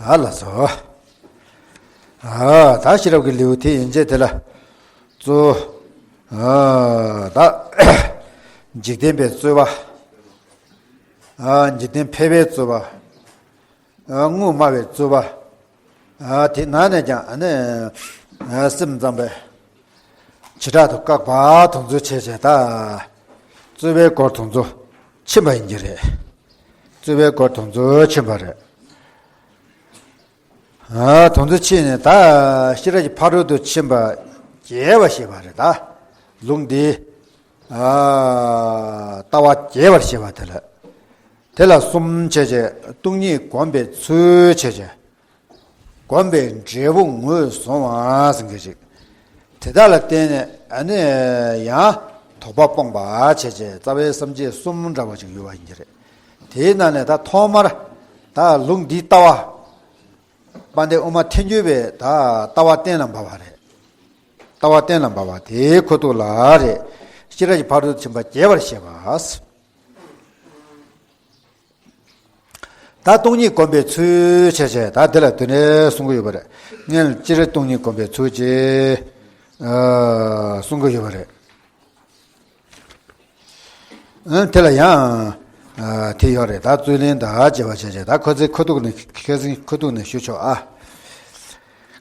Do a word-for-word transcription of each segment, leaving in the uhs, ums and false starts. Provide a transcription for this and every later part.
ཨ་ལགས་སོ། ཨ་ད་ཤེས་རབ་ཀྱི་ལེའུ་དེ་ཡན་ཆད་དེ་ལ་གཙོ། ཨ་ད་འཇིག་རྟེན་པའི་རྩོད་པ། ཨ་འཇིག་རྟེན་ཕལ་པའི་རྩོད་པ། ཨ་དངོས་སྨྲ་བའི་རྩོད་པ། ཨ་དེ་ནང་ནས་ཀྱང་ཨ་ནི་ཨ་སེམས་ཙམ་པའི་བྱེ་བྲག་ཏུ་བཀག་པ་དེ་ཚོ་བྱས་བྱས་ད། རྩོད་པའི་སྐོར་དེ་ཚོ་ཕྱིན་པ་ཡིན་གྱི་རེད། རྩོད་པའི་སྐོར་དེ་ཚོ་ཕྱིན་པ་རེད། ཨ་དེ་ཚོ་ཕྱིན་ནས་ད་ཤེས་རབ་ཀྱི་ཕ་རོལ་ཏུ་ཕྱིན་པ་རྒྱས་པར་བཤད་པ་རེད་ད། ལུང་འདི་ཨ་ལྟ་བ་རྒྱས་པར་བཤད་པ་དེ་ལ། དེ་ལ་གསུམ་བྱས་བྱས་སྟོང་ཉིད་བསྒོམ་པའི་ཚུལ་བྱས་བྱས། བསྒོམ་པའི་འབྲས་བུ་ངོས་བཟུང་བ་ཟེར་མཁན་ཞིག་དེ་དག་ལ་བརྟེན་ནས་ཨ་ནི་ཡང་དོགས་པ་སྤོང་བ་བྱས་བྱས་རྩ་བའི་སེམས་བསྐྱེད་གསུམ་འདྲ་བ་ཞིག་ཡོད་པ་ཡིན་གྱི་རེད། དེའི་ནང་ནས་ད་ཐོག་མར་ད་ལུང་འདིའི་ལྟ་བ། དཔལ་ལྡན་དབུ་མ་ཐལ་འགྱུར་བའི་ད་ལྟ་བ་གཏན་ལ་འབེབས་པ་རེད། ལྟ་བ་གཏན་ལ་འབེབས་པ་དེའི་ཁོ་ཐུག་ལ་རེད། ཤེས་རབ་ཀྱི་ཕ་རོལ་ཏུ་ཕྱིན་པ་རྒྱས་པར་བཤད་པ། ད་སྟོང་ཉིད་བསྒོམ་པའི་ཚུལ་བྱས་བྱས་ད་འདི་ལ་དེ་ནས་གསུང་གི་ཡོད་པ་རེད། སྔོན་ལ་སྤྱིར་སྟོང་ཉིད་བསྒོམ་པའི་ཚུལ་གྱིས་ཨ་གསུང་གི་ཡོད་པ་རེད། ཨ་དེ་ལ་ཡང་ཨ་དེ་ཡོད་རེད། ད་རྩོད་ལན་དང་བཅས་པ་བྱས་བྱས་ད་ཁོ་ཚོའི་ཁོ་ཐུག་ནས་ཁ་སང་ཁོ་ཐུག་ནས་ཞུ་ཆོག་ཨ།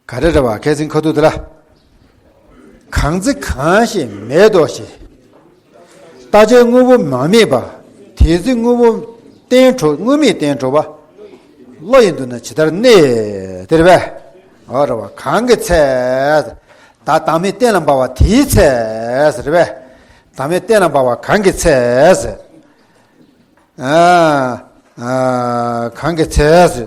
ག་རེ་རེད་བ། ཁ་སང་ཁ་ཐུག་དེ་ལ། གང་ཚེ་གང་ཞིག་མེད་དོ་ཞེས། རྟག་ཆད་དངོས་པོ་མ་དམིགས་པ། དེ་ཚེ་དངོས་པོ་བསྟན་གྲུབ། དངོས་མེད་བསྟན་གྲུབ་པ། བློ་ཡི་མདུན་ན་ཇི་ལྟར་གནས། དེ་རེད་པས། འོ་རེད་བ། གང་གི་ཚེ། ད་བདག་མེད་གཏན་ལ་འབེབས་པ་དེའི་ཚེ། རེད་པས། བདག་མེད་གཏན་ལ་འབེབས་པ་གང་གི་ཚེ། ཨ་ཨ་གང་གི་ཚེ།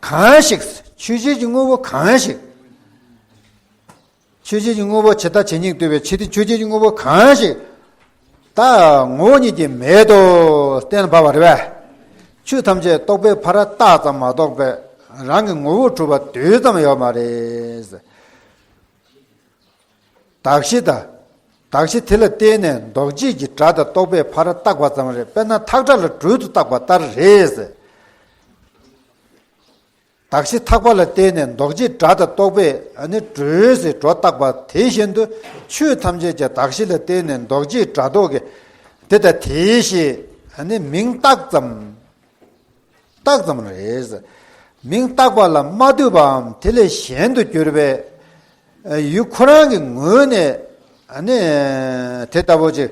གང་ཞིག་ཆོས་ཅན་གྱི་དངོས་པོ་གང་ཞིག་ཆོས་ཅན་གྱི་དངོས་པོ་ཇི་ལྟ་ཇི་སྙེད་འདུས་པའི་ཕྱིར་ཏེ། ཆོས་ཅན་གྱི་དངོས་པོ་གང་ཞིག་ད་ངོ་བོ་ཉིད་ཀྱིས་མེད་དོ་གཏན་ལ་འབེབས་པ་རེད་པས། ཆོས་ཐམས་ཅད་རྟོག་པས་ཕར་བཏགས་ཙམ་མ་གཏོགས་པའི་རང་གི་ངོ་བོ་གྲུབ་པ་རྡོས་ཙམ་ཡོད་མ་རེད། གདགས་གཞི་དང་། གདགས་གཞི་དེ་ལ་བརྟེན་ནས་འདོགས་བྱེད་ཀྱི་སྒྲ་དང་རྟོག་པས་ཕར་བཏགས་པ་ཙམ་རེད། དཔེར་ན་ཐག་སྒྲ་ལ་སྦྲུལ་དུ་བཏགས་པ་ལྟར་རེད། གདགས་གཞི་ཐག་པ་ལ་བརྟེན་ནས་འདོགས་བྱེད་སྒྲ་དང་རྟོག་པས་ཨ་ནི་སྦྲུལ་ཟེར་སྒྲོ་བཏགས་པ་དེ་བཞིན་དུ་ཆོས་ཐམས་ཅད་ཀྱང་གདགས་གཞི་ལ་བརྟེན་ནས་འདོགས་བྱེད་སྒྲ་རྟོག་གི་དེ་དང་དེའི་ཞེས་ཨ་ནི་མིང་བཏགས་ཙམ། བཏགས་ཙམ་རེད། མིང་བཏགས་པ་ལ་མ་ལྟོས་པའམ་དེ་ལས་གཞན་དུ་གྱུར་པའི་ཡུལ་ཁོ་རང་གི་ངོས་ནས་ཨ་ནི་དེ་ལྟ་བུ་ཅིག་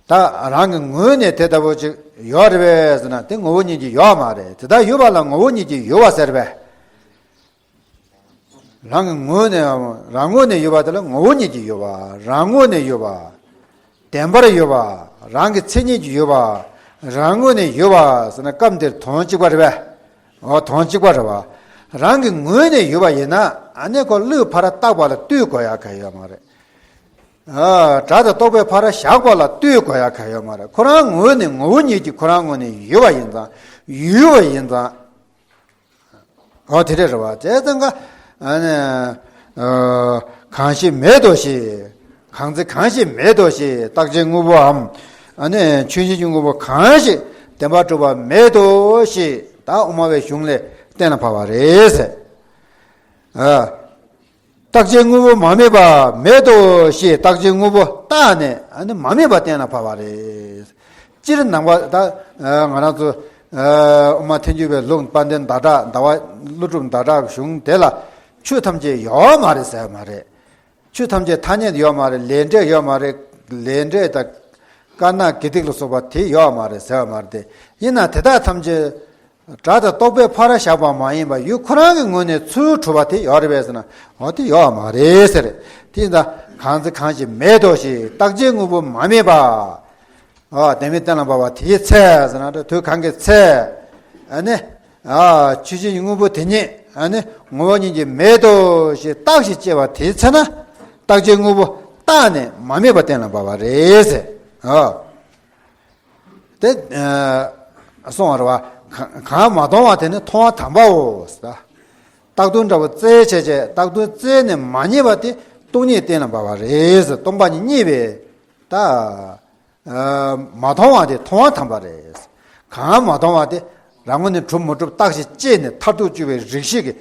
ད་རང་གི་ངོས་ནས་དེ་ལྟ་བུ་ཅིག་ཡོད་རེད་པས་ཟེར་ན་དེ་ངོ་བོ་ཉིད་ཀྱིས་ཡོད་མ་རེད། དེ་ལྟར་ཡོད་པ་ལ་ངོ་བོ་ཉིད་ཀྱིས་ཡོད་པ་ཟེར་བས། རང་གི་ངོས་ནས་རང་ངོས་ནས་ཡོད་པ་དེ་ལ་ངོ་བོ་ཉིད་ཀྱིས་ཡོད་པ། རང་ངོས་ནས་ཡོད་པ། བདེན་པར་ཡོད་པ། རང་གི་མཚན་ཉིད་ཀྱིས་ཡོད་པ། རང་ངོས་ནས་ཡོད་པ་ཟེར་ན་སྐབས་འདིར་དོན་གཅིག་པ་རེད་པས། འོ་དོན་གཅིག་པ་རེད་པ། རང་གི་ངོས་ནས་ཡོད་པ་ཡིན་ན་ཨ་ནི་ཁོ་བློས་ཕར་བཏགས་པ་ལ་ལྟོས་དགོས་ཡ་ག་ཡོད་མ་རེད། ཨ་སྒྲ་དང་རྟོག་པས་ཕར་བཞག་པ་ལ་ལྟོས་དགོས་ཡ་ག་ཡོད་མ་རེད། ཁོ་རང་ངོས་ནས་ངོ་བོ་ཉིད་ཀྱིས་ཁོ་རང་ངོས་ནས་ཡོད་པ་ཡིན་ཙང་། ཡོད་པ་ཡིན་ཙང་། འོ་དེ་འདྲ་རེད་བ། བྱས་ཙང་ཀ་ཨ་ནི་ཨ་གང་ཞིག་མེད་དོ་ཞེས། གང་ཚེ་གང་ཞིག་མེད་དོ་ཞེས། རྟག་ཆད་དངོས་པོའམ་ཨ་ནི་ཆོས་ཅན་གྱི་དངོས་པོ་གང་ཞིག་བདེན་པར་གྲུབ་པ་མེད་དོ་ཞེས་ད་དབུ་མ་པའི་གཞུང་ལས་གཏན་ལ་ཕབ་པ་རེད་ཟེར། ཨ། རྟག་ཆད་དངོས་པོ་མ་དམིགས་པ་མེད་དོ་ཞེས་རྟག་ཆད་དངོས་པོ་བཏགས་ནས་ཨ་ནི་མ་དམིགས་པ་གཏན་ལ་ཕབ་པ་རེད། སྤྱིར་ནང་པ་ད་ང་རང་ཚོ་དབུ་མ་ཐལ་འགྱུར་བའི་ལུགས་དཔལ་ལྡན་ཟླ་གྲགས་ཟླ་བ་ཀླུ་སྒྲུབ་ཟླ་གྲགས་གཞུང་དེ་ལ་ཆོས་ཐམས་ཅད་ཡོད་མ་རེད་ཟེར་བ་མ་རེད། ཆོས་ཐམས་ཅད་ཐ་སྙད་ཡོད་མ་རེད། ལས་འབྲས་ཡོད་མ་རེད། ལས་འབྲས་དང་དཀར་ནག་དགེ་སྡིག་ལ་སོགས་པ་དེ་ཡོད་མ་རེད་ཟེར་བ་མ་རེད་དེ། ཡིན་ན་དེ་དག་ཐམས་ཅད་སྒྲ་དང་རྟོག་པས་ཕར་བཞག་པ་མ་ཡིན་པར་ཡུལ་ཁོ་རང་གི་ངོས་ནས་ཚུར་གྲུབ་པ་དེ་ཡོད་རེད་པས་ཟེར་ན། འོ་དེ་ཡོད་མ་རེད་ཟེར། དེ་ཡིན་ཙང་གང་ཚེ་གང་ཞིག་མེད་དོ་ཞེས་རྟག་ཆད་དངོས་པོ་མ་དམིགས་པ། ཨ་བདེན་མེད་གཏན་ལ་འབེབས་པ་དེའི་ཚེ་ཟེར་ན་དུས་གང་གི་ཚེ། ཨ་ནི་ཨ་ཆོས་ཅན་གྱི་དངོས་པོ་དེ་ཉིད་ཨ་ནི་ངོ་བོ་ཉིད་ཀྱིས་མེད་དོ་ཞེས་བརྟགས་ཤིང་དཔྱད་པ་དེའི་ཚེ་ན་རྟག་ཆད་དངོས་པོ་བཏགས་ནས་མ་དམིགས་པ་གཏན་ལ་འབེབས་པ་རེད་ཟེར། ཨ། དེ་ཨ་གསུངས་པ་རེད་བ། གང་གང་མ་མཐོང་བ་དེ་ནི་མཐོང་བ་དམ་པའོ། རྟག་ཏུ་འདྲ་བོ་རྩལ་བྱས་བྱས་རྟག་ཏུ་རྩལ་ནས་མ་རྙེད་པ་དེ་སྟོང་ཉིད་གཏན་ལ་འབེབས་པ་རེད། སྟོང་པ་ཉིད་རྙེད་པས་ད་ཨ་མ་མཐོང་བ་དེ་མཐོང་བ་དམ་པ་རེད། གང་མ་མཐོང་བ་དེ་ རང་ངོས་ནས་གྲུབ་མ་གྲུབ་བརྟག་ཞིང་དཔྱད་ནས་མཐར་ཐུག་དཔྱོད་པའི་རིགས་ཤེས་ཀྱི་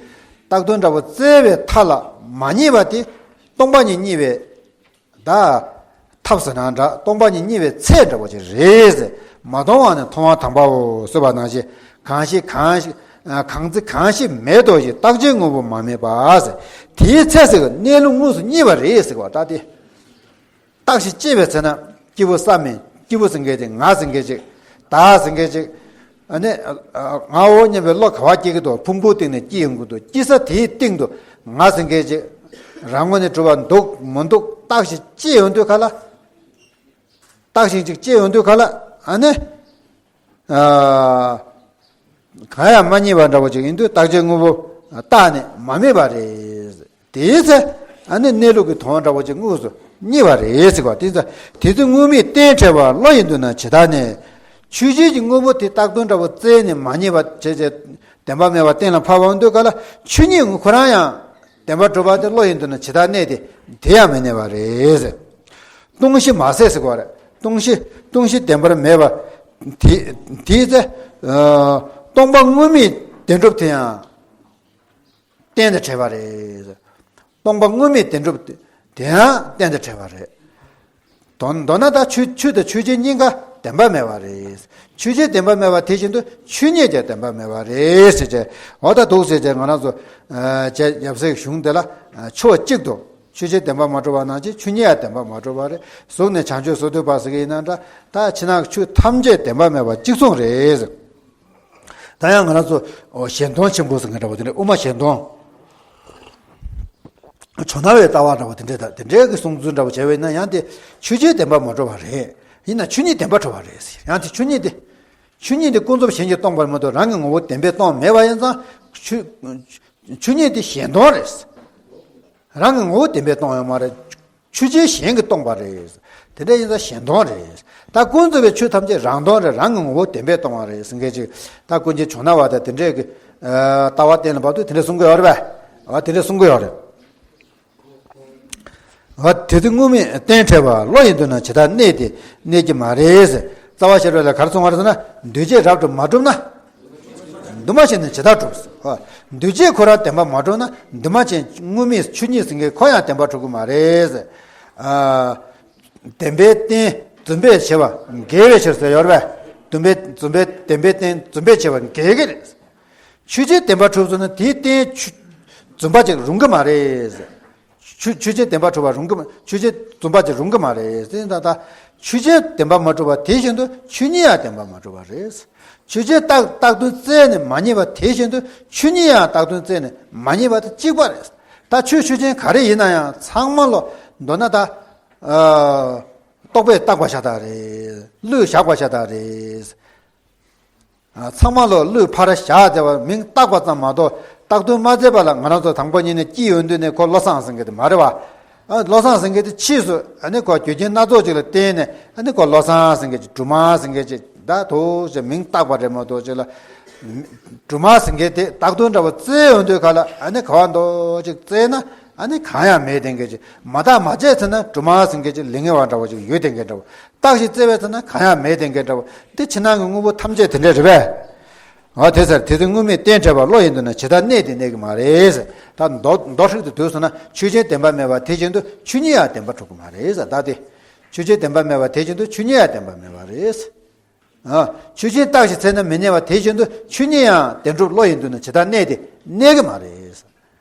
བཏགས་དོན་འདྲ་བོ་བཙལ་བའི་མཐའ་ལ་མ་རྙེད་པ་དེ་སྟོང་པ་ཉིད་རྙེད་པའི། ད་ཐབས་ཟེར་ན་འདྲ། སྟོང་པ་ཉིད་རྙེད་པའི་ཚད་འདྲ་བོ་ཅིག་རེད་ཟེར། མ་མཐོང་བ་ནི་མཐོང་བ་དང་པའོ་ཟེར་བ་ནང་བཞིན། གང་ཞིག་གང་ཞིག་གང་ཚེ་གང་ཞིག་མེད་དོ་ཞེས་རྟག་ཆད་དངོས་པོ་མ་དམིགས་པ་ཟེར། དེའི་ཚད་ཟེར་གི་གནས་ལུགས་དངོས་སུ་རྙེད་པ་རེད་ཟེར་བ་ད་དེ། བརྟག་ཞིང་དཔྱད་པའི་ཚེ་ན་སྐྱེས་བུ་ས་མིན། སྐྱེས་བུ་ཟེར་མཁན་ཅིག་ང་ཟེར་མཁན་ཅིག་བདག་ཟེར་མཁན་ཅིག་ཨ་ནི་ང་འོ་སྙམ་པའི་བློ་ག་བ་སྐྱེ་གི་འདུག་ཕུང་པོའི་སྟེང་ནས་སྐྱེ་ཡོང་གི་འདུག་སྐྱེ་ས་དེའི་སྟེང་དུ་ང་ཟེར་མཁན་ཅིག་རང་ངོས་ནས་གྲུབ་པ་འདུག་མི་འདུག་བརྟག་ཞིང་དཔྱད་ཡོང་དུས་ག་ལ། བརྟག་ཞིང་ཅིག་དཔྱད་ཡོང་དུས་ག་ལ་ཨ་ནི། གང་ཡང་མ་རྙེད་པ་འདྲ་བོ་ཅིག་ཡིན་དུས་རྟག་ཆད་དངོས་པོ་བརྟགས་ནས་མ་དམིགས་པ་རེད། དེའི་ཚེ་ཨ་ནི་གནས་ལུགས་ཀྱི་དོན་འདྲ་བོ་ཅིག་དངོས་སུ་རྙེད་པ་རེད་ཟེར་བ་དེ་ཚེ། དེ་ཚེ་དངོས་མེད་རྟེན་བྲལ་བ་བློ་ཡིས་མཐོང་ན་ཇི་ལྟར་གནས། ཆོས་ཅན་གྱི་དངོས་པོ་དེ་བཏགས་དོན་འདྲ་བོ་བཙལ་ནས་མ་རྙེད་པ་བྱས་བྱས་བདེན་པ་མེད་པ་གཏན་ལ་ཕབ་པ་འདུག་ག་ལ་ཆོས་ཉིད་ཁོ་རང་ཡང་བདེན་པར་གྲུབ་པ་དེ་བློ་ཡིས་མཐོང་ན་ཇི་ལྟར་གནས་ཏེ་དེ་ཡང་མི་གནས་པ་རེད་ཟེར། སྟོང་གཞི་མ་ཟད་ཟེར་བ་རེད། སྟོང་གཞི་སྟོང་གཞི་བདེན་པར་མེད་པ། དེ་དེའི་ཚེ་སྟོང་པ་དངོས་མེད་བདེན་གྲུབ་དེ་ཡང་གཏན་དུ་བྲལ་བ་རེད། སྟོང་པ་དངོས་མེད་བདེན་གྲུབ་དེ་ཡང་གཏན་དུ་བྲལ་བ་རེད། མདོར་མདོར་ན་ད་ཆོས་ཆོས་དང་ཆོས་ཅན་གཉིས་ཀ་བདེན་པ་མེད་པ་རེད། ཆོས་ཅན་བདེན་པ་མེད་པ་དེ་བཞིན་དུ་ཆོས་ཉིད་ཀྱང་བདེན་པ་མེད་པ་རེད་ཟེར་བྱས། འོ་ད་འདུག་ཟེར་བྱས་ང་རང་ཚོ་རྗེ་ཡབ་སྲས་ཀྱི་གཞུང་དེ་ལ་ཕྱོགས་གཅིག་ཏུ། ཆོས་ཅན་བདེན་པར་མ་གྲུབ་པ་ནང་བཞིན་ཆོས་ཉིད་ཡང་བདེན་པར་མ་གྲུབ་པ་རེད། གཟུགས་ནས་བྱང་ཆུབ་སུ་འདོད་པ་ཟེར་གྱི་ཡིན་ན་འདྲ། ད་ཕྱི་ནང་གི་ཆོས་ཐམས་ཅད་བདེན་པར་མེད་པ་གཅིག་མཚུངས་རེད། ད་ཡང་ང་རང་ཚོ་གཞན་སྟོང་ཆེན་པོ་ཟེར་མཁན་འདྲ་བོ་དེ་འདྲ། དབུ་མ་གཞན་སྟོང་ཇོ་ནང་བའི་ལྟ་བ་འདྲ་བོ་དེ་འདྲ་དང་དེ་འདྲའི་གི་གསུང་ཚུལ་འདྲ་བོ་བྱས་པས་ན་ཡང་དེ་ཆོས་ཅན་བདེན་པར་མ་གྲུབ་པ་རེད། ཡིན་ན་ཆོས་ཉིད་བདེན་པར་གྲུབ་པ་རེད་ཟེར། ཡང་དེ་ཆོས་ཉིད་དེ་ཆོས་ཉིད་དེ་ཀུན་རྫོབ་གཞན་གྱིས་སྟོང་པར་མི་འདོད། རང་གི་ངོ་བོ་བདེན་པས་སྟོང་མེད་པ་ཡིན་ཙང་ཆོས་ཆོས་ཉིད་དེ་གཞན་སྟོང་རེད། རང་གི་ངོ་བོ་བདེན་པས་སྟོང་ཡོད་མ་རེད། ཆོས་ཅན་གཞན་གྱིས་སྟོང་པ་རེད། དེ་འདྲ་ཡིན་ཙང་གཞན་སྟོང་རེད། ད་ཀུན་རྫོབ་པའི་ཆོས་ཐམས་ཅད་རང་སྟོང་རེད། རང་གི་ངོ་བོ་བདེན་པས་སྟོང་བ་རེད་ཟེར་མཁན་ཅིག་ད་ཀུན་མཁྱེན་ཇོ་ནང་བ་དང་དེ་འདྲས་ཀྱི་ལྟ་བ་གཏན་ལ་ཕབ་དུས་དེ་འདྲས་གསུང་གི་ཡོད་རེད་པས། འོ་དེ་འདྲས་གསུང་གི་ཡོད་རེད། འོ་དེ་དུས་དངོས་མེད་རྟེན་བྲལ་བ་བློ་ཡིས་མཐོང་ན་ཇི་ལྟར་གནས་ཏེ་གནས་ཀྱི་མ་རེད་ཟེར། རྩ་བ་ཤེས་རབ་ལ་ག་རེ་གསུངས་པ་རེད་ཟེར་ན། འདུས་བྱས་རབ་ཏུ་མ་གྲུབ་ན། འདུས་མ་བྱས་ནི་ཇི་ལྟར་གྲུབ། འདུས་བྱས་ཁོ་རང་བདེན་པར་མ་གྲུབ་ན་འདུས་མ་བྱས་དངོས་མེད་ཆོས་ཉིད་ཟེར་མཁན་ཁོ་ཡང་བདེན་པར་གྲུབ་ཀྱི་མ་རེད། བདེན་པའི་རྟེན་རྫུན་པས་བྱས་པ་འགལ་བའི་ཕྱིར་ཟེར་ཡོད་རེད་པས། བདེན་པའི་རྫུན་པའི་བདེན་པའི་རྟེན་རྫུན་པས་བྱས་པ་འགལ་གྱི་རེད། ཆོས་ཅན་བདེན་པར་གྲུབ་སོང་ན་དེའི་རྟེན་ཆོས་རྫུན་པ་ཅིག་རུང་གི་མ་རེད། ཆོས་ཆོས་ཅན་བདེན་པར་གྲུབ་པ་རུང་གི་མ། ཆོས་ཅན་རྫུན་པ་ཅིག་རུང་གི་མ་རེད་ཟེར། ད་ལྟ་ཆོས་ཅན་བདེན་པར་མ་གྲུབ་པ་དེ་བཞིན་དུ་ཆོས་ཉིད་ཡང་བདེན་པར་མ་གྲུབ་པ་རེད། ཆོས་ཅན་བཏགས་བཏགས་དོན་བཙལ་ནས་མ་རྙེད་པ་དེ་བཞིན་དུ་ཆོས་ཉིད་ཡང་བཏགས་དོན་བཙལ་ནས་མ་རྙེད་པ་དང་གཅིག་པ་རེད། ད་ཆོས་ཆོས་ཅན་ག་རེ་ཡིན་ན་ཡང་ཚང་མ་ལོ་མདོར་ན་ད་རྟོག་པས་བཏགས་པ་ཤ་སྟག་རེད། བློས་བཞག་པ་ཤ་སྟག་རེད། ཚང་མ་ལོ་བློས་ཕར་བཞག་བྱས་པ་མིང་བཏགས་པ་ཙམ་མ་གཏོགས་བཏགས་དོན་མ་བཙལ་བ་ལ་ང་རང་ཚོ་དང་པོ་ཉིད་ནས་སྐྱེས་ཡོང་དུས་ནས་ཁོ་བློ་བཟང་ཟེར་མཁན་དེ་མ་རེད་བ། བློ་བཟང་ཟེར་མཁན་དེ་ཕྱིས་སུ་ཨ་ནི་ཁོ་རྒྱུ་རྐྱེན་སྣ་ཚོགས་ཅིག་ལ་བརྟེན་ནས་ཨ་ནི་ཁོ་བློ་བཟང་ཟེར་མཁན་ཅིག་སྦྲུམ་མ་ཟེར་མཁན་ཅིག་ད་དུ་ཅིག་མིང་བཏགས་པ་རེད་མ་གཏོགས་ཅིག་ལ། སྦྲུམ་མ་ཟེར་མཁན་དེ་བཏགས་དོན་འདྲ་བོ་བཙལ་ཡོང་དུས་ག་ལ་ཨ་ནི་ག་བ་འདོ་ཅིག་བཙལ་ན་ཨ་ནི་གང་ཡང་མེད་དེ་མཁན་ཅིག་མ་བརྟགས་མ་དཔྱད་ཚེ་ན་སྦྲུམ་མ་ཟེར་མཁན་ཅིག་ལིང་ངེ་བ་འདྲ་བོ་ཅིག་ཡོད་དེ་མཁན་འདྲ་བོ། བརྟགས་ཤིང་བཙལ་བས་ཚེ་ན་གང་ཡང་མེད་དེ་མཁན་འདྲ་བོ། འདི་ཕྱི་ནང་གི་དངོས་པོ་ཐམས་ཅད་དེ་འདྲས་རེད་པས། འོ་དེ་ཟེར་དེ་ཚེ་དངོས་མེད་རྟེན་བྲལ་བ་བློ་ཡིས་མཐོང་ན་ཇི་ལྟར་གནས་ཏེ་གནས་ཀྱི་མ་རེད་ཟེར། ད་མདོ་མདོ་ཧྲིལ་དུ་བསྡུས་སོང་ན་ཆོས་ཅན་བདེན་པ་མེད་པ་དེ་བཞིན་དུ་ཆོས་ཉིད་ཡང་བདེན་པར་གྲུབ་ཀྱི་མ་རེད་ཟེར། ད་དེ་ཆོས་ཅན་བདེན་པ་མེད་པ་དེ་བཞིན་དུ་ཆོས་ཉིད་ཡང་བདེན་པ་མེད་པ་རེད། ཨ། ཆོས་ཅན་བརྟགས་ཤིང་བཙལ་ན་མི་རྙེད་པ་དེ་བཞིན་དུ་ཆོས་ཉིད་ཡང་བདེན་གྲུབ་བློ་ཡིས་མཐོང་ན་ཇི་ལྟར་གནས་ཏེ་གནས་ཀྱི་མ་རེད།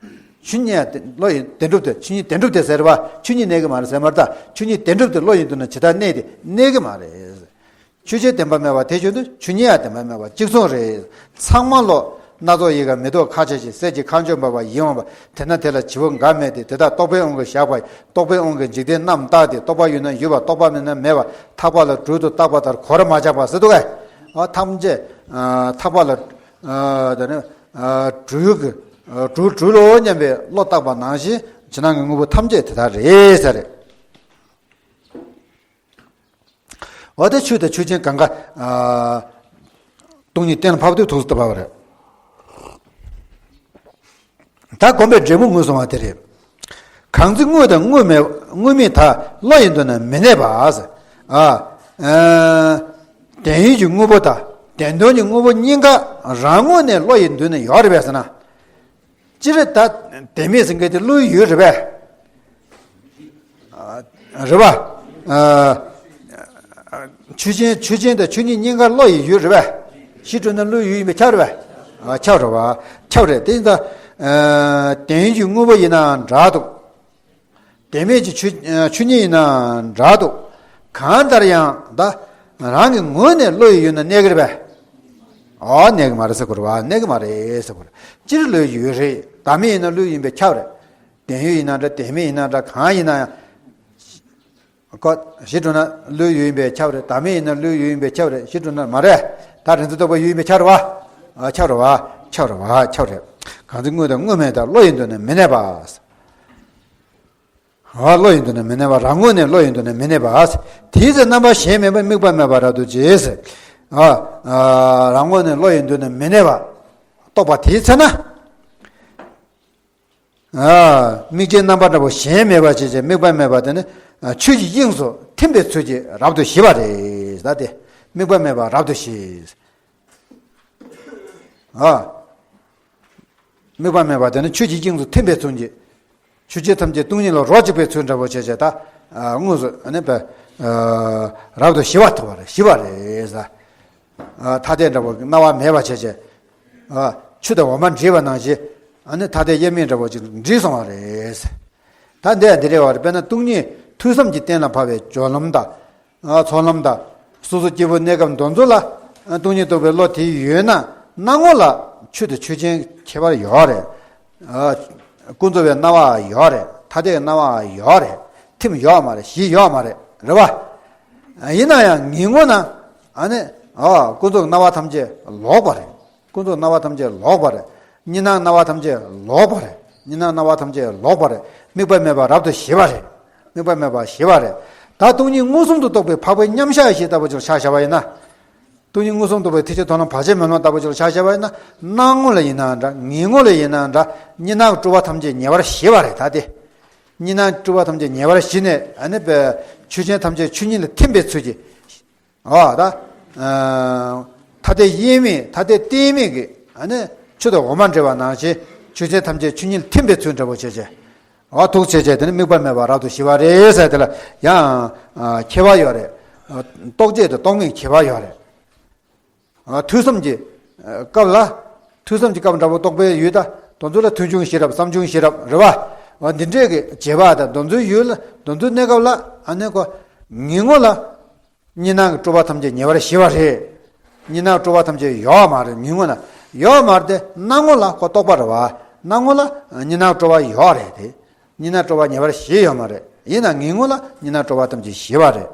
ཆོས་ཉིད་བློ་ཡི་བདེན་གྲུབ་དེ་ཆོས་ཉིད་བདེན་གྲུབ་དེ་ཟེར་བ་ཆོས་ཉིད་གནས་ཀྱི་མ་རེད་ཟེར་མ་རེད་ད། ཆོས་ཉིད་བདེན་གྲུབ་དེ་བློ་ཡིས་མཐོང་ན་ཇི་ལྟར་གནས་ཏེ་གནས་ཀྱི་མ་རེད། ཆོས་ཅན་བདེན་པ་མེད་པ་དེ་བཞིན་དུ་ཆོས་ཉིད་ཡང་བདེན་པ་མེད་པ་གཅིག་མཚུངས་རེད། ཚང་མ་ལོ། སྣ་ཚོགས་ཡལ་ག་མེ་ཏོག་ཁ་ཆེ་ཞིང་གསེར་གྱི་ཁ་མཆུ་འབབ་པ་ཡིད་འོང་བ། དེ་ན་དེ་ལ་བྱི་བོ་འགའ་མེད་དེ། དེ་དག་རྟོག་པའི་དབང་གིས་བཞག་པ་ཡི། རྟོག་པའི་དབང་གིས་འཇིག་རྟེན་རྣམས་བརྟགས་ཏེ། རྟོག་པ་ཡོད་ན་ཡོད་པ་རྟོག་པ་མེད་ན་མེད་པ། ཐག་པ་ལ་སྦྲུལ་དུ་བཏགས་པ་ལྟར་གོར་མ་ཆག་པ་ཟེར་འདུག་གས། ཨ་ཐག་པ་ལ་ཨ་དེ་ནི་ཨ་སྦྲུལ་གྱི་ཨ་སྦྲུལ་སྦྲུལ་ལོ་སྙམ་པའི་བློ་བཏགས་པ་ནང་བཞིན་ཕྱི་ནང་གི་དངོས་པོ་ཐམས་ཅད་དེ་དག་རེད་ཟེར། འོ་དེ་ཆོས་དང་ཆོས་ཅན་གང་ག་ཨ་སྟོང་ཉིད་གཏན་ལ་ཕབ་དུས་ཐུགས་སུ་བཏུབ་པ་རེད། ད་སྒོམ་པའི་འབྲས་བུ་ངོས་བཟུང་བ་དེ་རེད། གང་ཚེ་དངོས་དང་དངོས་མེད་དངོས་མེད་དག་བློ་ཡིས་མཐོང་ན་མི་གནས་པ། ཨ་ཨ་བདེན་ཡོད་ཀྱི་དངོས་པོ་དག་བདེན་དོན་གྱི་དངོས་པོ་གཉིས་ཀ་རང་ངོས་ནས་བློ་ཡི་མདུན་ན་ཡོད་རེད་པས་ཟེར་ན། སྤྱིར་ད་བདེན་མེད་ཟེར་མཁན་དེ་བློའི་ཡུལ་རེད་པས། རེད་པ། ཆོས་ཅན་ཆོས་ཅན་དང་ཆོས་ཉིད་གཉིས་ཀ་བློ་ཡི་ཡུལ་རེད་པས། ཞི་གྲུབ་ན་བློའི་ཡུལ་ཡིན་པས་ཁྱབ་རེད་པས། ཁྱབ་རེད་པ། ཁྱབ་རེད་དེ་ཡིན་ད། བདེན་གྱི་དངོས་པོ་ཡིན་ན་འདྲ་འདུག་བདེན་མེད་ཀྱི་ཆོས་ཆོས་ཉིད་ཡིན་ན་འདྲ་འདུག་གང་ལྟར་ཡང་ད་རང་གི་ངོས་ནས་བློ་ཡི་ཡུལ་ན་གནས་ཀྱི་རེད་པས། ཨོ་གནས་ཀྱི་མ་རེད་ཟེར་དགོས་རེད་པ། གནས་ཀྱི་མ་རེད་ཟེར་དགོས་རེད། སྤྱིར་བློའི་ཡུལ་རེད། བདག་མེད་ཡིན་ན་བློའི་ཡིན་པས་ཁྱབ་རེད། བདེན་ཡུལ་ཡིན་ན་འདྲ་བདེན་མེད་ཡིན་ན་འདྲ་གང་ཡིན་ན་ཡང་། ཁོ་ཞི་གྲུབ་ན་བློའི་ཡུལ་ཡིན་པས་ཁྱབ་རེད། བདག་མེད་ཡིན་ན་བློའི་ཡུལ་ཡིན་པས་ཁྱབ་རེད། ཞི་གྲུབ་ན་མ་རེད། ད་རིག་འཛིན་རྟོག་པའི་ཡུལ་ཡིན་པས་ཁྱབ་རེད་པ། ཨ་ཁྱབ་རེད་པ། ཁྱབ་རེད་པ། ཁྱབ་རེད། གང་ཚེ་དངོས་དང་དངོས་མེད་དང་བློ་ཡི་མདུན་ན་མི་གནས་པ། ཨ་བློ་ཡི་མདུན་ན་མི་གནས་པ། རང་ངོས་ནས་བློ་ཡི་མདུན་ན་མི་གནས་པ། དེའི་ཚེ་རྣམ་པ་གཞན་མེད་པ་དམིགས་པ་མེད་པ་རབ་ཏུ་ཕྱེ། ཨ་ཨ་རང་ངོས་ནས་བློ་ཡི་མདུན་ན་མི་གནས་པ། རྟོགས་པ་དེའི་ཚེ་ན། ཨ་དམིགས་བྱའི་རྣམ་པ་འདྲ་པོ་གཞན་མེད་པ་ཅེས་བྱ་དམིགས་པ་མེད་པ་དེ་ནི་ཨ་ཆོས་ཀྱི་དབྱིངས་སུ་ཐིམ་པའི་ཚུལ་གྱིས་རབ་ཏུ་ཞི་བ་རེད། ད་དེ་དམིགས་པ་མེད་པ་རབ་ཏུ་ཞི། ཨ་དམིགས་པ་མེད་པ་དེ་ནི་ཆོས་ཀྱི་དབྱིངས་སུ་ཐིམ་པའི་ཚུལ་གྱིས། ཆོས་ཅན་ཐམས་ཅད་སྟོང་ཉིད་ལ་རོ་གཅིག་པའི་ཚུལ་འདྲ་པོ་བྱས་བྱས་ད། དངོས་སུ་ཨ་ནི་པ། རབ་ཏུ་ཞི་བ་ཐོབ་པ་རེད། ཞི་བ་རེད་ཟེར། ཐ་དད་འདྲ་པོ་སྣང་བ་མེད་པ་བྱས་བྱས། ཆུ་དང་འོ་མ་འདྲེས་པ་ནང་བཞིན་ཨ་ནི་ཐ་དད་དབྱེར་མེད་འདྲ་པོ་ཅིག་འདྲེས་སོང་བ་རེད། ད་འདི་ཡང་འདི་རེད་བ་རེད། དཔེར་ན་སྟོང་ཉིད་ཐོས་བསམ་གྱི་གཏན་ལ་ཕབ་པའི་སྦྱོར་ལམ་དང་། ཚོགས་ལམ་དང་། སོ་སོ་སྐྱེ་བོའི་གནས་སྐབས་འདི་ཚོ་ལ་སྟོང་ཉིད་རྟོགས་པའི་བློ་དེ་ཡོད་ན་སྣང་ངོ་ལ་ཆོས་དང་ཆོས་ཅན་ཁྱད་པར་ཡོད་རེད། ཀུན་རྫོབ་པའི་སྣང་བ་ཡོད་རེད། ཐ་དད་ཀྱི་སྣང་བ་ཡོད་རེད། ཐིམ་ཡོད་མ་རེད། གཞི་ཡོད་མ་རེད། རེད་བ། ཡིན་ན་ཡང་ངེས་ངོ་ན་ཨ་ནི་ཨོ་ཀུན་རྫོབ་སྣང་བ་ཐམས་ཅད་ལོག་པ་རེད། ཀུན་རྫོབ་སྣང་བ་ཐམས་ཅད་ལོག་པ་རེད། གཉིས་སྣང་སྣང་བ་ཐམས་ཅད་ལོག་པ་རེད། གཉིས་སྣང་སྣང་བ་ཐམས་ཅད་ལོག་པ་རེད། དམིགས་པ་མེད་པ་རབ་ཏུ་ཞི་བ་རེད། དམིགས་པ་མེད་པ་ཞི་བ་རེད། ད་སྟོང་ཉིད་མངོན་སུམ་དུ་རྟོགས་པའི་འཕགས་པའི་མཉམ་གཞག་བཞི་ལྟ་བུ་ཅིག་ལ་ཆ་བཞག་པ་ཡིན་ན། སྟོང་ཉིད་མངོན་སུམ་རྟོགས་པའི་ཐེག་ཆེན་མཐོང་ལམ་བར་ཆད་མེད་ལམ་ལྟ་བུ་ཅིག་ལ་ཆ་བཞག་པ་ཡིན་ན། སྣང་ངོ་ལ་ཡིན་ན་འདྲ། ངེས་ངོ་ལ་ཡིན་ན་འདྲ། གཉིས་སྣང་སྤྲོས་པ་ཐམས་ཅད་ཉེ་བར་ཞི་བ་རེད། ད་དེ། གཉིས་སྣང་སྤྲོས་པ་ཐམས་ཅད་ཉེ་བར་ཞི་ནས་ཨ་ནི་པའི་ཆོས་ཅན་ཐམས་ཅད་ཆོས་ཉིད་ལ་ཐིམ་པའི་ཚུལ་གྱིས། ཨོ་ད། ཐ་དད་དབྱེར་མེད་ཐ་དད་གཏན་མེད་ཀྱི་ཨ་ནི་ཆུ་དང་འོ་མ་འདྲེས་པ་ནང་བཞིན་ཆོས་ཅན་ཐམས་ཅད་ཆོས་ཉིད་ལ་ཐིམ་པའི་ཚུལ་འདྲ་པོ་བྱས་བྱས། ཨོ་ཐུགས་བྱས་བྱས་དེ་ནི་དམིགས་པ་མེད་པ་རབ་ཏུ་ཞི་བ་རེད་ཟེར་དེ་ལ་ཡང་ཁྱད་པར་ཡོད་རེད། རྟོག་བཅས་དང་རྟོག་མེད་ཁྱད་པར་ཡོད་རེད། ཐོས་བསམ་གྱི་སྐབས་ལ། ཐོས་བསམ་གྱི་སྐབས་འདྲ་པོ་རྟོག་པའི་ཡུལ་དང་དེ་ཚོ་ལ་ཐོས་བྱུང་ཤེས་རབ་བསམ་བྱུང་ཤེས་རབ་རེད་བ། འདི་འདྲས་ཀྱི་བྱེད་པ་དང་དེ་ཚོའི་ཡུལ་ལ་དེ་ཚོའི་གནས་སྐབས་ལ་ཨ་ནི་ཀོ། ངེས་ངོ་ལ། གཉིས་སྣང་གི་སྤྲོས་པ་ཐམས་ཅད་ཉེ་བར་ཞི་བ་རེད། གཉིས་སྣང་སྤྲོས་པ་ཐམས་ཅད་ཡོད་མ་རེད། ངེས་ངོ་ན་ཡོད་མ་རེད་དེ་སྣང་ངོ་ལ་ཁོ་རྟོག་པ་རེད་བ། སྣང་ངོ་ལ་གཉིས་སྣང་སྤྲོས་པ་ཡོད་རེད་དེ། གཉིས་སྣང་སྤྲོས་པ་ཉེ་བར་ཞི་ཡོད་མ་རེད། ཡིན་ན་ངེས་ངོ་ལ་གཉིས་སྣང་སྤྲོས་པ་ཐམས་ཅད་ཞི་བ་རེད།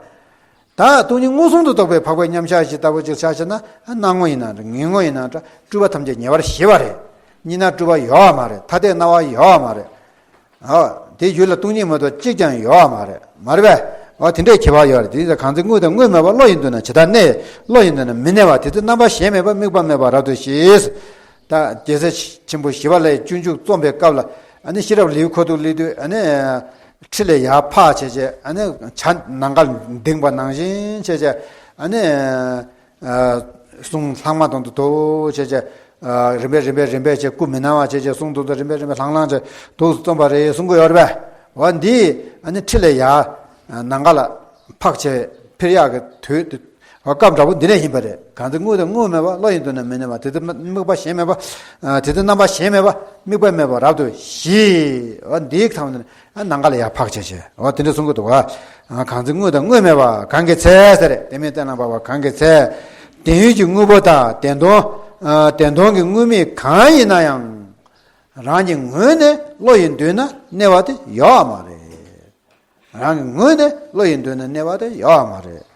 ད་སྟོང་ཉིད་མངོན་སུམ་དུ་རྟོགས་པའི་འཕགས་པའི་མཉམ་གཞག་བཞི་ལྟ་བུ་ཅིག་ཆ་བཞག་ན་སྣང་ངོ་ཡིན་ན་འདྲ་ངེས་ངོ་ཡིན་ན་འདྲ་སྤྲོས་པ་ཐམས་ཅད་ཉེ་བར་ཞི་བ་རེད། གཉིས་སྣང་སྤྲོས་པ་ཡོད་མ་རེད། ཐ་དད་སྣང་བ་ཡོད་མ་རེད། ཨ། དེ་ཡུལ་ལ་སྟོང་ཉིད་མ་གཏོགས་གཅིག་ཀྱང་ཡོད་མ་རེད། མ་རེད་པས། ཨ་དེ་འདྲའི་ཁྱད་པར་ཡོད་རེད། དེ་ཡིན་ཙང་གང་ཚེ་དངོས་དང་དངོས་མེད་པ་བློ་ཡི་མདུན་ན་ཇི་ལྟར་གནས། བློ་ཡི་མདུན་ན་མི་གནས་པ་དེ་ཚེ་རྣམ་པ་གཞན་མེད་པ་དམིགས་པ་མེད་པ་རབ་ཏུ་ཞི། ད་རྒྱལ་སྲས་ཆེན་པོ་ཞི་བ་ལྷའི་སྤྱོད་འཇུག་རྩོམ་པའི་སྐབས་ལ་ཨ་ནི་ཤེས་རབ་ལེའུ་ཁོ་ཐུག་ལེའུ་དུས་ཨ་ནི་ཁྲི་ལས་ཡར་འཕགས་བྱས་བྱས་ཨ་ནི་བྱ་ནམ་མཁར་ལྡིང་བ་ནང་བཞིན་བྱས་བྱས་ཨ་ནི། གསུང་ལྷག་མ་དང་དུ་དོ་བྱས་བྱས། རིམ་པས་རིམ་པས་རིམ་པས་བྱས་སྐུ་མི་སྣང་བ་བྱས་བྱས་གསུང་དུ་དོ་རིམ་པས་རིམ་པས་ལྷང་ལྷང་བྱས་དུ་རྩོམ་པ་རེད་གསུང་གི་ཡོད་རེད་པས། འོ་འདི་ཨ་ནི་ཁྲི་ལས་ཡར་ནམ་མཁའ་ལ་འཕགས་བྱས་འཕིར་ཡག་གི་དུས་དུ་སྐབས་འདྲ་པོ་འདི་ནས་ཡིན་པ་རེད། གང་ཚེ་དངོས་དང་དངོས་མེད་པ་བློ་ཡི་མདུན་ན་མི་གནས་པ་དེ་ཚེ་དམིགས་པ་གཞན་མེད་པ། དེ་ཚེ་རྣམ་པ་གཞན་མེད་པ་དམིགས་པ་མེད་པ་རབ་ཏུ་ཞི། འོ་འདིའི་ཐང་དུ་ནས། ཨ་ནམ་མཁའ་ལ་ཡར་འཕགས་བྱས་བྱས། འོ་དེ་འདྲ་གསུང་གི་འདུག་ག་གང་ཚེ་དངོས་དང་དངོས་མེད་པ་གང་གི་ཚེ་ཟེར་རེད། དེ་མིན་གཏན་ལ་ཕབ་པ་གང་གི་ཚེ། བདེན་ཡོད་ཀྱི་དངོས་པོ་དང་བདེན་དོན། བདེན་དོན་གྱི་དངོས་མེད་གང་ཡིན་ན་ཡང་། རང་གི་ངོས་ནས་བློ་ཡི་མདུན་ན་གནས་པ་དེ་ཡོད་མ་རེད། རང་གི་ངོས་ནས་བློ་ཡི་མདུན་ན་གནས་པ་དེ་ཡོད་མ་རེད།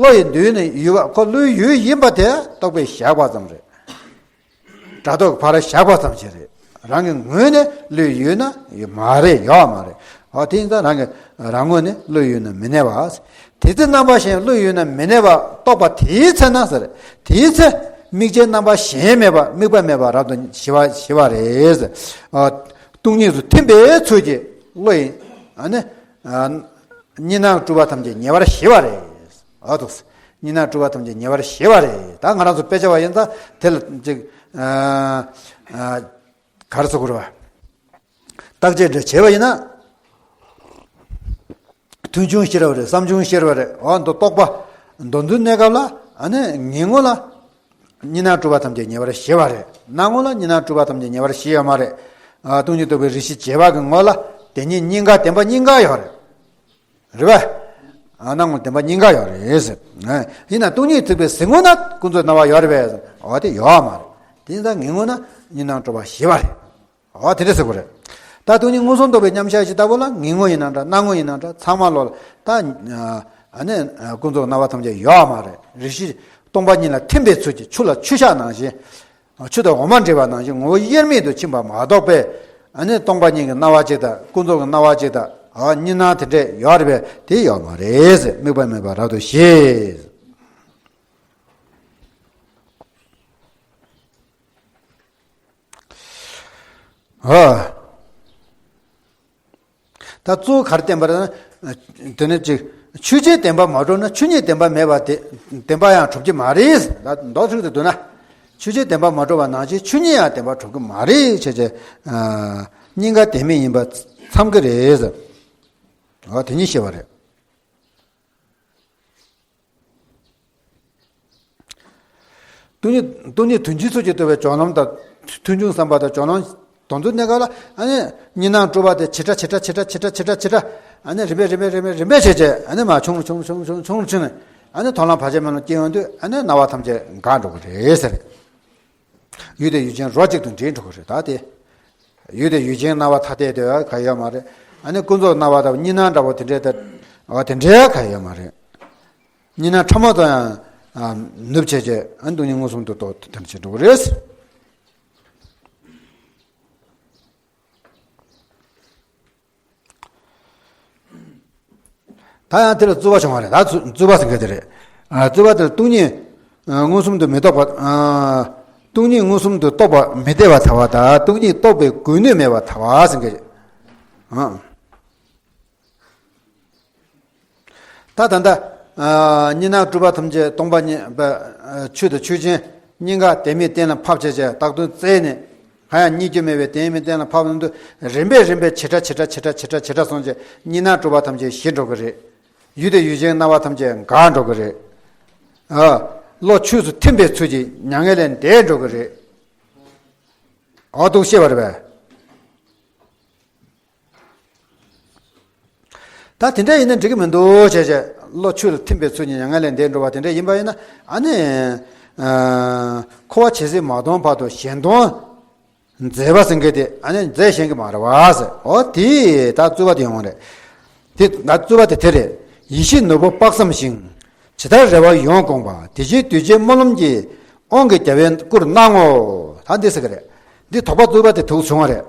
བློ་ཡི་མདུན་ན་ཡོད་པ་ཁོ་བློའི་ཡུལ་ཡིན་པ་དེ་རྟོགས་པས་བཞག་པ་ཙམ་རེད། སྒྲ་རྟོག་ཕར་བཞག་པ་ཙམ་ཞིག་རེད། རང་གི་ངོས་ནས་བློའི་ཡུལ་ན་ཡོད་མ་རེད། ཡོད་མ་རེད། འོ་དེ་ཡིན་ཙང་རང་གི་རང་ངོས་ནས་བློའི་ཡུལ་ན་མི་གནས་པ། དེ་ཚེ་རྣམ་པ་གཞན་བློའི་ཡུལ་ན་མི་གནས་པ་རྟོགས་པ་དེའི་ཚེ་ན་ཟེར། དེའི་ཚེ་དམིགས་བྱའི་རྣམ་པ་གཞན་མེད་པ་དམིགས་པ་མེད་པ་རབ་ཏུ་ཞི་བ་ཞི་བ་རེད། སྟོང་ཉིད་སུ་ཐིམ་པའི་ཚུལ་གྱིས་བློ་ཡི་ཨ་ནི་གཉིས་སྣང་སྤྲོས་པ་ཐམས་ཅད་ཉེ་བར་ཞི་བ་རེད། འོ་དུ། གཉིས་སྣང་སྤྲུལ་པ་ཐམས་ཅད་ཉེ་བར་ཞི་བ་རེད། ད་ང་རང་ཚོ་དཔེ་ཆ་བ་ཡིན་ཙང་དེ་ལ་ཅིག་ཨ་ཨ་ག་རེ་ཟེར་དགོས་རེད་བ། བརྟག་དཔྱད་འདྲ་བྱས་པ་ཡིན་ན། ཐུན་ཆུང་ཤེས་རབ་རེད། བསམ་བྱུང་ཤེས་རབ་རེད། འོ་འདི་རྟོག་པ་མདོ་འཛིན་གནས་སྐབས་ལ་ཨ་ནི་ངེས་ངོ་ལ་གཉིས་སྣང་སྤྲུལ་པ་ཐམས་ཅད་ཉེ་བར་ཞི་བ་རེད། སྣང་ངོ་ལ་གཉིས་སྣང་སྤྲུལ་པ་ཐམས་ཅད་ཉེ་བར་ཞི་ཡོད་མ་རེད། ཨ་སྟོང་ཉིད་རྟོགས་པའི་རིགས་ཤེས་རྗེས་དཔག་གི་ངོ་ལ་དེ་ཉིད་གཉིས་ཀ་བདེན་པ་གཉིས་ཀ་ཡོད་རེད། རེད་པ། ཨ་སྣང་ངོ་བདེན་པ་གཉིས་ཀ་ཡོད་རེད་ཟེར། ཡིན་ན་སྟོང་ཉིད་ཐེག་པའི་གཟིགས་ངོ་ན་ཀུན་རྫོབ་སྣང་བ་ཡོད་རེད་པས། འོ་དེ་ཡོད་མ་རེད། དེ་ཡིན་ཙང་ངེས་ངོ་ན་གཉིས་སྣང་སྤྲུལ་པ་ཞི་བ་རེད། འོ་དེ་འདྲ་ཟེར་དགོས་རེད། ད་སྟོང་ཉིད་མངོན་སུམ་རྟོགས་པའི་མཉམ་གཞག་ཅིག་ལྟ་བུ་ལ་ངེས་ངོ་ཡིན་ན་འདྲ། སྣང་ངོ་ཡིན་ན་འདྲ། ཚང་མ་ལོག་ལ་ད་ཨ་ནི་ཀུན་རྫོབ་སྣང་བ་ཐམས་ཅད་ཡོད་མ་རེད། རིགས་ཤེས་སྟོང་པ་ཉིད་ལ་ཐིམ་པའི་ཚུལ་གྱིས་ཆུ་ལ་ཆུ་ཤག་ནང་བཞིན། ཆུ་དང་འོ་མ་འདྲེས་པ་ནང་བཞིན་ངོ་བོ་དབྱེར་མེད་དུ་ཕྱིན་པ་མ་གཏོགས་པའི་ཨ་ནི་སྟོང་པ་ཉིད་ཀྱི་སྣང་བ་ཅིག་དང་ཀུན་རྫོབ་ཀྱི་སྣང་བ་ཅིག་དང་ཨ་གཉིས་སྣང་དེ་འདྲས་ཡོད་རེད་པས། དེ་ཡོད་མ་རེད་ཟེར། དམིགས་པ་མེད་པར་རབ་ཏུ་ཞི། ཨ། ད་གཙོ་བོ་ག་རེ་བསྟན་པ་རེད་ན། དེ་ནི་ཅིག་ཆོས་ཅན་བདེན་པར་མ་གྲུབ་ན་ཆོས་ཉིད་བདེན་པ་མེད་པ་དེ་བདེན་པ་ཡང་གྲུབ་ཀྱི་མ་རེད། ད་མདོ་ཚིག་ཏུ་བསྡུ་ན། ཆོས་ཅན་བདེན་པར་མ་གྲུབ་པ་ནང་བཞིན་ཆོས་ཉིད་ཡང་བདེན་པར་གྲུབ་ཀྱི་མ་རེད་བྱས་བྱས། གཉིས་ཀ་བདེན་མེད་ཡིན་པ་མཚམས་ཀྱི་རེད། འོ་དེ་ཉིད་ཤེས་པ་རེད། སྟོང་ཉིད་སྟོང་ཉིད་དོན་སྤྱིའི་ཚུལ་གྱིས་རྟོགས་པའི་སྦྱོར་ལམ་དང་། ཐུན་ཚོད་བསམ་པ་དང་སྦྱོར་ལམ་དོན་ཚུལ་གནས་སྐབས་ལ་ཨ་ནི་གཉིས་སྣང་སྤྲུལ་པ་དེ་ཇི་ལྟར་ཇི་ལྟར་ཇི་ལྟར་ཇི་ལྟར་ཇི་ལྟར་ཇི་ལྟར་ཨ་ནི་རིམ་པས་རིམ་པས་རིམ་པས་རིམ་པས་བྱས་བྱས་ཨ་ནི་མར་ཆུང་རུ་ཆུང་རུ་ཆུང་རུ་ཆུང་རུ་ཆུང་རུ་ཕྱིན་ནས་ཨ་ནི་མཐོང་ལམ་བར་ཆད་མེད་ལམ་སྐྱེ་ཡོང་དུས་ཨ་ནི་སྣང་བ་ཐམས་ཅད་འགག་འགྲོ་གི་རེད་ཟེར། ཡུལ་དེ་ཡུལ་ཅན་རོ་གཅིག་ཏུ་འདྲེས་འགྲོ་གི་རེད། ད་དེ་ཡུལ་དེ་ཡུལ་ཅན་སྣང་བ་ཐ་དད་དེ་ག་ཡོད་མ་རེད། ཨ་ནི་ཀུན་རྫོབ་སྣང་བ་དང་གཉིས་སྣང་འདྲ་བོ་དེ་འདྲའི་དེ་འོ་དེ་འདྲའི་ག་ཡོད་མ་རེད། གཉིས་སྣང་ཕྲ་མོ་ཙམ་ཡང་ནུབ་བྱས་བྱས་ཨ་ནི་སྟོང་ཉིད་མངོན་སུམ་དུ་རྟོགས་ཐུབ་ཐབས་བྱེད་འགྲོ་གི་རེད། ད་ཡང་དེ་ལ་རྩོད་པ་བྱུང་བ་རེད། ད་རྩོད་པ་ཟེར་མཁན་དེ་རེད། རྩོད་པ་དེ་ལ་སྟོང་ཉིད་མངོན་སུམ་དུ་མི་རྟོགས་པ། སྟོང་ཉིད་མངོན་སུམ་དུ་རྟོགས་པ་མི་འཐད་པར་ཐལ་བ་དང་སྟོང་ཉིད་རྟོགས་པའི་དགོས་ནུས་མེད་པར་ཐལ་བ་ཟེར་མཁན་རེད། ད་ད་ལྟ་གཉིས་སྣང་སྤྲུལ་པ་ཐམས་ཅད་སྟོང་པ་ཉིད་པ། ཆོས་དང་ཆོས་ཅན་གཉིས་ཀ་བདེན་མེད་གཏན་ལ་ཕབ་བྱས་བྱས་བཏགས་དོན་བཙལ་ནས་གང་ཡང་རྙེད་རྒྱུ་མེད་པའི་བདེན་མེད་གཏན་ལ་ཕབ་ནས་དུ་རིམ་པས་རིམ་པས་ཇི་ལྟར་ཇི་ལྟར་ཇི་ལྟར་ཇི་ལྟར་ཇི་ལྟར་སོང་བྱས་གཉིས་སྣང་སྤྲུལ་པ་ཐམས་ཅད་ཞི་འགྲོ་གི་རེད། ཡུལ་དེ་ཡུལ་ཅན་སྣང་བ་ཐམས་ཅད་འགག་འགྲོ་གི་རེད། བློ་ཆོས་སུ་ཐིམ་པའི་ཚུལ་གྱིས་མྱ་ངན་ལས་འདས་འགྲོ་གི་རེད། འོ་འདུག་ཤེས་པ་རེད་པས། ད་དེ་འདྲ་ཡིན་ན་འགྲིག་གི་མི་འདུག་བྱས་བྱས་བློ་ཆོས་ལ་ཐིམ་པའི་ཚུལ་གྱིས་མྱ་ངན་ལས་འདས་འགྲོ་བ་དེ་འདྲ་ཡིན་པ་ཡིན་ན་ཨ་ནི། འཁོར་བ་ཇི་སྲིད་མ་སྟོངས་བར་དུ་གཞན་སྟོང་མཛད་པ་ཟེར་མཁན་དེ་ཨ་ནི་མཛད་ཤེས་ཀྱི་མ་རེད་བ་ཟེར། འོ་དེ་ད་རྩོད་པ་དེ་ཡོང་བ་རེད། དེ་ད་རྩོད་པ་དེ་དེ་རེད། ཡིད་ཤེས་ནོར་བུ་དཔག་བསམ་ཤིང་། ཇི་ལྟར་རེ་བ་ཡོངས་བསྐང་བ། དེ་བཞིན་གདུལ་བྱའི་སྨོན་ལམ་གྱི། དབང་གི་རྒྱལ་བའི་སྐུར་སྣང་ངོ་། ད་འདི་ཟེར་གི་རེད། འདི་དོགས་པ་རྩོད་པ་དེ་དུག་བྱུང་བ་རེད།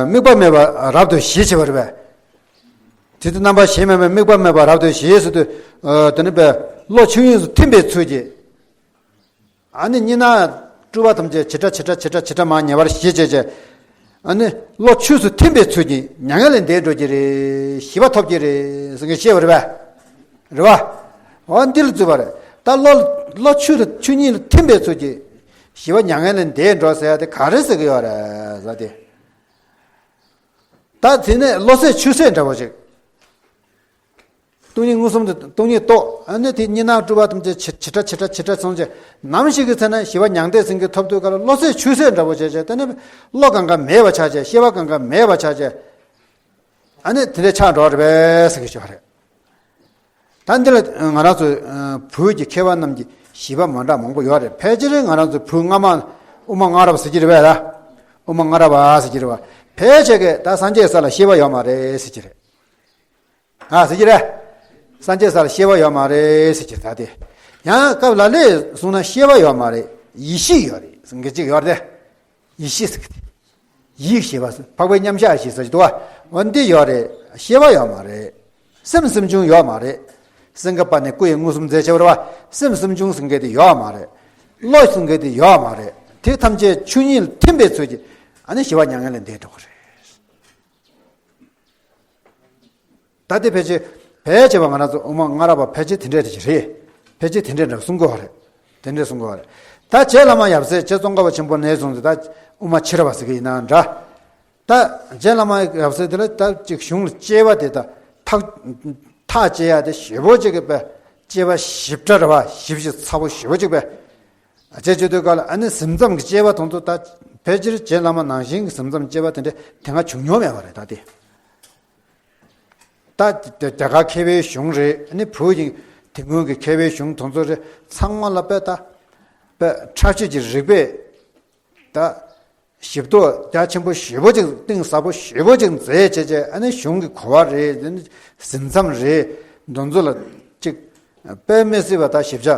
དམིགས་པ་མེད་པར་རབ་ཏུ་ཞི་བྱེད་པ་རེད་པས། དེ་དུས་རྣམ་པ་གཞན་མེད་པའི་དམིགས་པ་མེད་པར་རབ་ཏུ་ཞི་ཟེར་དུས། དེ་ནི་པའི་བློ་ཆོས་དབྱིངས་སུ་ཐིམ་པའི་ཚུལ་གྱིས། ཨ་ནི་གཉིས་སྣང་སྤྲུལ་པ་ཐམས་ཅད་ཇི་ལྟར་ཇི་ལྟར་ཇི་ལྟར་ཇི་ལྟར་མར་ཉེ་བར་ཞི་བྱས་བྱས། ཨ་ནི་བློ་ཆོས་སུ་ཐིམ་པའི་ཚུལ་གྱིས་མྱ་ངན་ལས་འདས་འགྲོ་གི་རེད། ཞི་བ་ཐོབ་ཀྱི་རེད་ཟེར་མཁན་ཤེས་པ་རེད་པས། རེད་པ། འོ་འདི་ལ་རྩོད་པ་རེད། ད་བློ་བློ་ཆོས་ལ་ཆོས་ཉིད་ལ་ཐིམ་པའི་ཚུལ་གྱིས་ཞི་བ་མྱ་ངན་ལས་འདས་འགྲོ་ཟེར་ཡ་དེ་ག་རེ་ཟེར་གི་ཡོད་རེད་ཟེར་ཏེ། ད་དེ་ནས་བློ་ཟད་ཆོས་ཟད་འདྲ་པོ་ཅིག་སྟོང་ཉིད་མངོན་སུམ་དུ་སྟོང་ཉིད་རྟོགས། ཨ་ནི་དེ་གཉིས་སྣང་སྤྲུལ་པ་ཐམས་ཅད་ཇི་ཇི་ལྟར་ཇི་ལྟར་ཇི་ལྟར་སོང་བྱས་ནམ་ཞིག་གི་ཚེ་ན་ཞི་བ་མྱང་འདས་ཟེར་མཁན་ཐོབ་དུས་སྐབས་ལ་བློ་ཟད་ཆོས་ཟད་འདྲ་པོ་བྱས་བྱས་དེ་ནི་བློ་གང་ག་མེད་པ་ཆགས་བྱས་ཤེས་པ་གང་ག་མེད་པ་ཆགས་བྱས། ཨ་ནི་དེ་འདྲ་ཆགས་འགྲོ་བ་རེད་པས་ཟེར་གི་ཞུ་བ་རེད། ད་འདི་ལ་ང་རང་ཚོ་བོད་ཀྱི་མཁས་པ་རྣམས་ཀྱི་བཞེད་པ་མ་འདྲ་མང་པོ་ཡོད་རེད། ཕལ་ཆེར་ང་རང་ཚོ་བོད་སྔ་མ་དབུ་མ་སྔ་རབས་ཟེར་གྱི་རེད་པས་ད། དབུ་མ་སྔ་རབས་པ་ཟེར་གྱི་རེད་པ། ཕལ་ཆེར་གྱིས་ད་སངས་རྒྱས་ས་ལ་ཤེས་པ་ཡོད་མ་རེད་ཟེར་གྱི་རེད། ཨ་ཟེར་གྱི་རེད། སངས་རྒྱས་ས་ལ་ཤེས་པ་ཡོད་མ་རེད་ཟེར་གྱི་རེད་ད་དེ། ཡང་སྐབས་ལ་ལས་གསུངས་ན་ཤེས་པ་ཡོད་མ་རེད། ཡེ་ཤེས་ཡོད་རེད་ཟེར་མཁན་གཅིག་ཡོད་རེད་དེ། ཡེ་ཤེས་ཟེར་གྱི་དེ། ཡིད་ཤེས་པ་ཟེར་འཕགས་པའི་མཉམ་གཞག་ཞེས་ཟེར་གྱི་འདུག་བ། འོ་འདི་ཡོད་རེད། ཤེས་པ་ཡོད་མ་རེད། སེམས་སེམས་བྱུང་ཡོད་མ་རེད། སེམས་ཀྱི་བར་ནས་སྐུ་ཡི་མངོན་སུམ་མཛད་བྱ་བར་བ། སེམས་སེམས་བྱུང་ཟེར་མཁན་དེ་ཡོད་མ་རེད། བློ་ཟེར་མཁན་དེ་ཡོད་མ་རེད། དེ་ཐམས་ཅད་ཆོས་ཉིད་ལ་ཐིམ་པའི་ཚུལ་གྱིས་ཨ་ནི་ཞི་བ་མྱ་ངན་ལས་འདས་འགྲོ་གི་རེད། ད་དེ་ཕལ་ཆེར་ ཕལ་ཆེ་བ་ང་རང་ཚོ་དབུ་མ་སྔ་རབས་པ་ཕལ་ཆེར་དེ་འདྲས་དེ་རེད། ཕལ་ཆེར་དེ་འདྲས་འདྲ་གསུང་གི་ཡོད་རེད། དེ་འདྲས་གསུང་གི་ཡོད་རེད། ད་རྗེ་བླ་མ་ཡབ་སྲས་རྗེ་ཙོང་ཁ་པ་ཆེན་པོ་ནས་བཟུང་སྟེ་ད་དབུ་མ་ཕྱི་རབས་པ་ཟེར་གི་ཡིན་ན་འདྲ། ད་རྗེ་བླ་མ་ཡབ་སྲས་དེ་ལ་ད་ཅིག་གཞུང་ལ་དཔྱད་པ་དེ་ད་ཐག་ཐག་བཅད་ཡ་དེ་ཞེ་པོ་ཅིག་གི་པས་དཔྱད་པ་ཞིབ་ཕྲ་རེད་བ། ཞིབ་ཞིབ་ཚ་པོ་ཞེ་པོ་ཅིག་པས་བྱས་བྱེད་དུས་ག་ལ་ཨ་ནི་ཟིན་མཚམས་ཀྱི་དཔྱད་པ་དེ་ཚོ་ད་ཕལ་ཆེར་རྗེ་བླ་མ་ནང་བཞིན་གྱི་ཟིན་མཚམས་དཔྱད་པ་དེ་འདྲ་དེ་སྔ་བྱུང་མྱོང་མེད་པ་རེད་ད་དེ། ད་དེ་དེ་ག་མཁས་པའི་གཞུང་རེད། ཨ་ནི་བོད་ཀྱི་དེ་སྔོན་གྱི་མཁས་པའི་གཞུང་དེ་ཚོ་རེད། ཚང་མ་ལ་པས་ད་པས་ཁྲག་ཤེད་ཀྱི་རིགས་པས་ད་ཞིབ་རྟོག་རྒྱ་ཆེན་པོ་ཞེ་པོ་ཅིག་གཏིང་ཟབ་པོ་ཞེ་པོ་ཅིག་མཛད་བྱས་བྱས། ཨ་ནི་གཞུང་གི་གོ་བ་རེད། ཟིན་མཚམས་རེད། འདི་ཚོ་ལ་ཅིག་དཔེ་མི་སྲིད་པ་ད་ཞིབ་ཆ་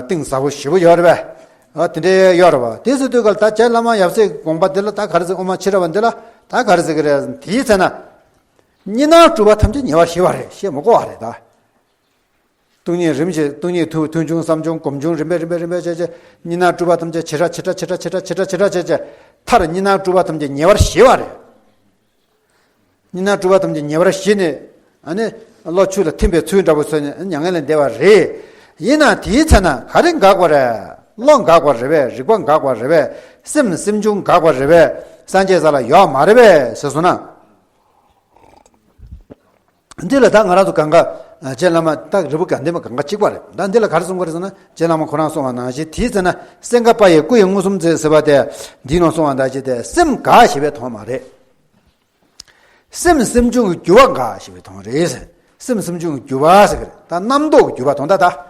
གཏིང་ཟབ་པོ་ཞེ་པོ་ཡོད་རེད་པས། ཨ་དེ་འདྲའི་ཡོད་རེད་པ། དེ་ཟེར་དུས་ག་ལ་ད་རྗེ་བླ་མ་ཡབ་སྲས་ཀྱི་དགོངས་པ་འདི་ལ་ད་ག་རེ་ཟེར། དབུ་མ་ཕྱི་རབས་པ་འདི་ལ་ད་ག་རེ་ཟེར་གི་རེད། དེའི་ཚེ་ན་གཉིས་སྣང་སྤྲུལ་པ་ཐམས་ཅད་ཉེ་བར་ཞི་བ་རེད། ཞེས་མི་གོ་བ་རེད་ད། སྟོང་ཉིད་རིམ་བཞིན་སྟོང་ཉིད་མཐུ་མཐུན་བྱུང་གསུམ་བྱུང་གོམས་བྱུང་རིམ་པས་རིམ་པས་རིམ་པས་བྱས་བྱས་གཉིས་སྣང་སྤྲུལ་པ་ཐམས་ཅད་ཇེ་ཕྲ་ཇེ་ཕྲ་ཇེ་ཕྲ་ཇེ་ཕྲ་ཇེ་ཕྲ་ཇེ་ཕྲ་བྱས་བྱས་མཐར་གཉིས་སྣང་སྤྲུལ་པ་ཐམས་ཅད་ཉེ་བར་ཞི་བ་རེད། གཉིས་སྣང་སྤྲུལ་པ་ཐམས་ཅད་ཉེ་བར་ཞི་ནས་ཨ་ནི་བློ་ཆོས་ལ་ཐིམ་པའི་ཚུལ་འདྲ་པོ་ཚོ་ནི་མྱ་ངན་ལས་འདས་པ་རེད། ཡིན་ནའང་དེའི་ཚེ་ན་ག་རེ་འགག་པ་རེད། བློ་འགག་པ་རེད་པས། རིག་པ་འགག་པ་རེད་པས། སེམས་སེམས་བྱུང་འགག་པ་རེད་པས། སངས་རྒྱས་ས་ལ་ཡོད་མ་རེད་པས་ཟེར་སོང་ན། འདི་ལ་ད་ང་རང་ཚོ་གང་ག་རྗེ་བླ་མ་ད་རི་བོ་དགའ་ལྡན་པ་གང་ག་གཅིག་པ་རེད། ད་འདི་ལ་ག་རེ་གསུང་གི་རེད་ཟེར་ན། རྗེ་བླ་མ་ཁོ་རང་གསུང་བ་ནང་བཞིན་དེའི་ཚེ་ན་སེམས་དགའ་པ་ཡི་སྐུ་ཡི་མངོན་སུམ་མཛད་ཟེར་བ་དེ་འདིའི་ནང་གསུང་བ་ནང་བཞིན་དེ་སེམས་དགའ་ཞེས་པའི་དོན་མ་རེད། སེམས་སེམས་བྱུང་གི་འགྱུར་བ་འགག་ཞེས་པའི་དོན་རེད། སེམས་སེམས་བྱུང་གི་འགྱུར་བ་ཟེར་གི་རེད། ད་རྣམ་རྟོག་གི་འགྱུར་བ་དོན་དག་ད།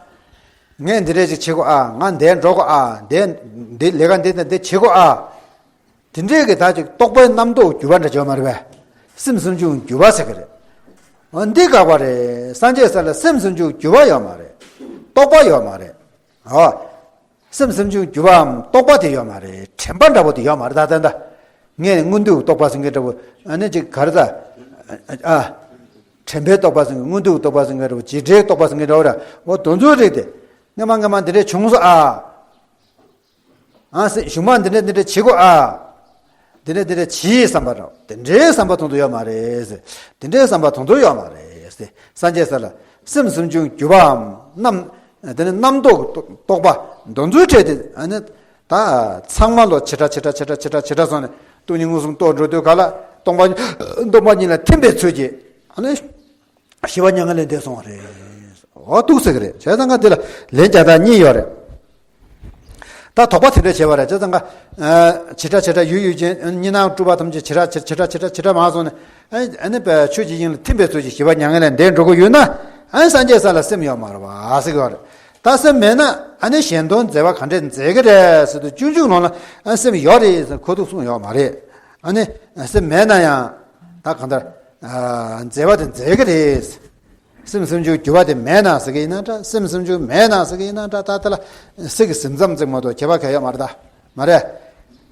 ངས་འདི་འདྲས་ཅིག་བྱེད་དགོས་ཨ། ང་འདིར་འགྲོ་དགོས་ཨ། འདི་འདི་ལས་ཀ་འདི་དང་འདི་བྱེད་དགོས་ཨ། དེ་འདྲའི་གི་ད་ཅིག་རྟོག་པའི་རྣམ་རྟོག་འགྱུར་བ་འདྲ་བྱུང་མ་རེད་པས། སེམས་སེམས་བྱུང་འགྱུར་བ་ཟེར་གི་རེད། འོ་འདི་འགག་པ་རེད། སངས་རྒྱས་ས་ལ་སེམས་སེམས་བྱུང་འགྱུར་བ་ཡོད་མ་རེད། རྟོག་པ་ཡོད་མ་རེད། འོ། སེམས་སེམས་བྱུང་འགྱུར་བའམ་རྟོག་པ་དེ་ཡོད་མ་རེད། དྲན་པ་འདྲ་པོ་དེ་ཡོད་མ་རེད། ད་ད་ད། ངས་ནི་སྔོན་དུས་རྟོག་པ་ཟེར་མཁན་འདྲ་པོ་ཨ་ནི་ཅིག་ག་རེ་ད། ཨ། དྲན་པའི་རྟོག་པ་ཟེར་མཁན། སྔོན་དུས་རྟོག་པ་ཟེར་མཁན་འདྲ་པོ། བྱེད་འབྲེལ་རྟོག་པ་ཟེར་མཁན་འདྲ་པོ་ར། འོ་དོན་ཚུལ་རེད་དེ། སྔ་མ་སྔ་མ་འདི་འདྲས་བྱུང་སོང་ཨ། ཨ་སེ་གཞུག་མ་འདི་འདྲས་འདི་འདྲས་བྱེད་དགོས་ཨ། འདི་འདྲས་འདི་འདྲས་བྱེད་བསམ་པ་རོ། དེ་འདྲའི་བསམ་པ་དོན་དུ་ཡོད་མ་རེད་ཟེར། དེ་འདྲའི་བསམ་པ་དོན་དུ་ཡོད་མ་རེད་ཟེར། སངས་རྒྱས་ས་ལ་སེམས་སེམས་བྱུང་འགྱུར་བའམ་རྣམ་དེ་ནི་རྣམ་རྟོག་རྟོག་པ་འདོན་ཚུལ་ཕྲད་དེ་ཨ་ནི་ད་ཚང་མ་ལོ་ཇེ་ཕྲ་ཇེ་ཕྲ་ཇེ་ཕྲ་ཇེ་ཕྲ་ཇེ་ཕྲ་སོང་ནས་སྟོང་ཉིད་མངོན་སུམ་རྟོགས་འགྲོ་དུས་ག་ལ་སྟོང་པ་སྟོང་པ་ཉིད་ལ་ཐིམ་པའི་ཚུལ་གྱིས་ཨ་ནི། ཞི་བ་མྱ་ངན་ལས་འདས་སོང་བ་རེད། འོ་འདུག་ཟེར་གི་རེད། བྱས་ཙང་ཀ་འདི་ལ་ལན་བརྒྱ་དང་གཉིས་ཡོད་རེད། ད་དོགས་པ་དེ་འདྲ་བྱས་པ་རེད། བྱས་ཙང་ཀ་ཇི་ལྟར་ཇི་ལྟར་ཡུལ་ཡུལ་ཅན་གཉིས་སྣང་སྤྲུལ་པ་ཐམས་ཅད་ཇི་ལྟར་ཇི་ལྟར་ཇི་ལྟར་ཇི་ལྟར་མ་སོང་ནས་ཨ་ནི་ཆོས་ཀྱི་དབྱིངས་ལ་ཐིམ་པའི་ཚུལ་གྱིས་ཞི་བ་མྱ་ངན་ལས་འདས་འགྲོ་གི་ཡོད་ན་ཨ་ནི་སངས་རྒྱས་ས་ལ་སེམས་ཡོད་མ་རེད་བ་ཟེར་གི་ཡོད་རེད། ད་སེམས་མེད་ན་ཨ་ནི་གཞན་དོན་མཛད་པ་ག་འདྲས་མཛད་གི་རེད་ཟེར་དུས་སྤྱོད་འཇུག་ནང་ལ་ཨ་སེམས་ཡོད་རེད་ཟེར་ཁོ་ཐུག་གསུངས་ཡོད་མ་རེད། ཨ་ནི་སེམས་མེད་ན་ཡང་ད་གང་ལྟར། མཛད་པ་དེ་མཛད་ཀྱི་རེད། སེམས་སེམས་བྱུང་འགྱུར་བ་དེ་མེད་ན་ཟེར་གྱི་ཡིན་ན་འདྲ། སེམས་སེམས་བྱུང་མེད་ན་ཟེར་གྱི་ཡིན་ན་འདྲ། ད་དེ་ལ་ཚིག་གི་ཟིན་མཚམས་ཙམ་མ་གཏོགས་ཁྱད་པར་གང་ཡང་ཡོད་མ་རེད་ད། མ་རེད།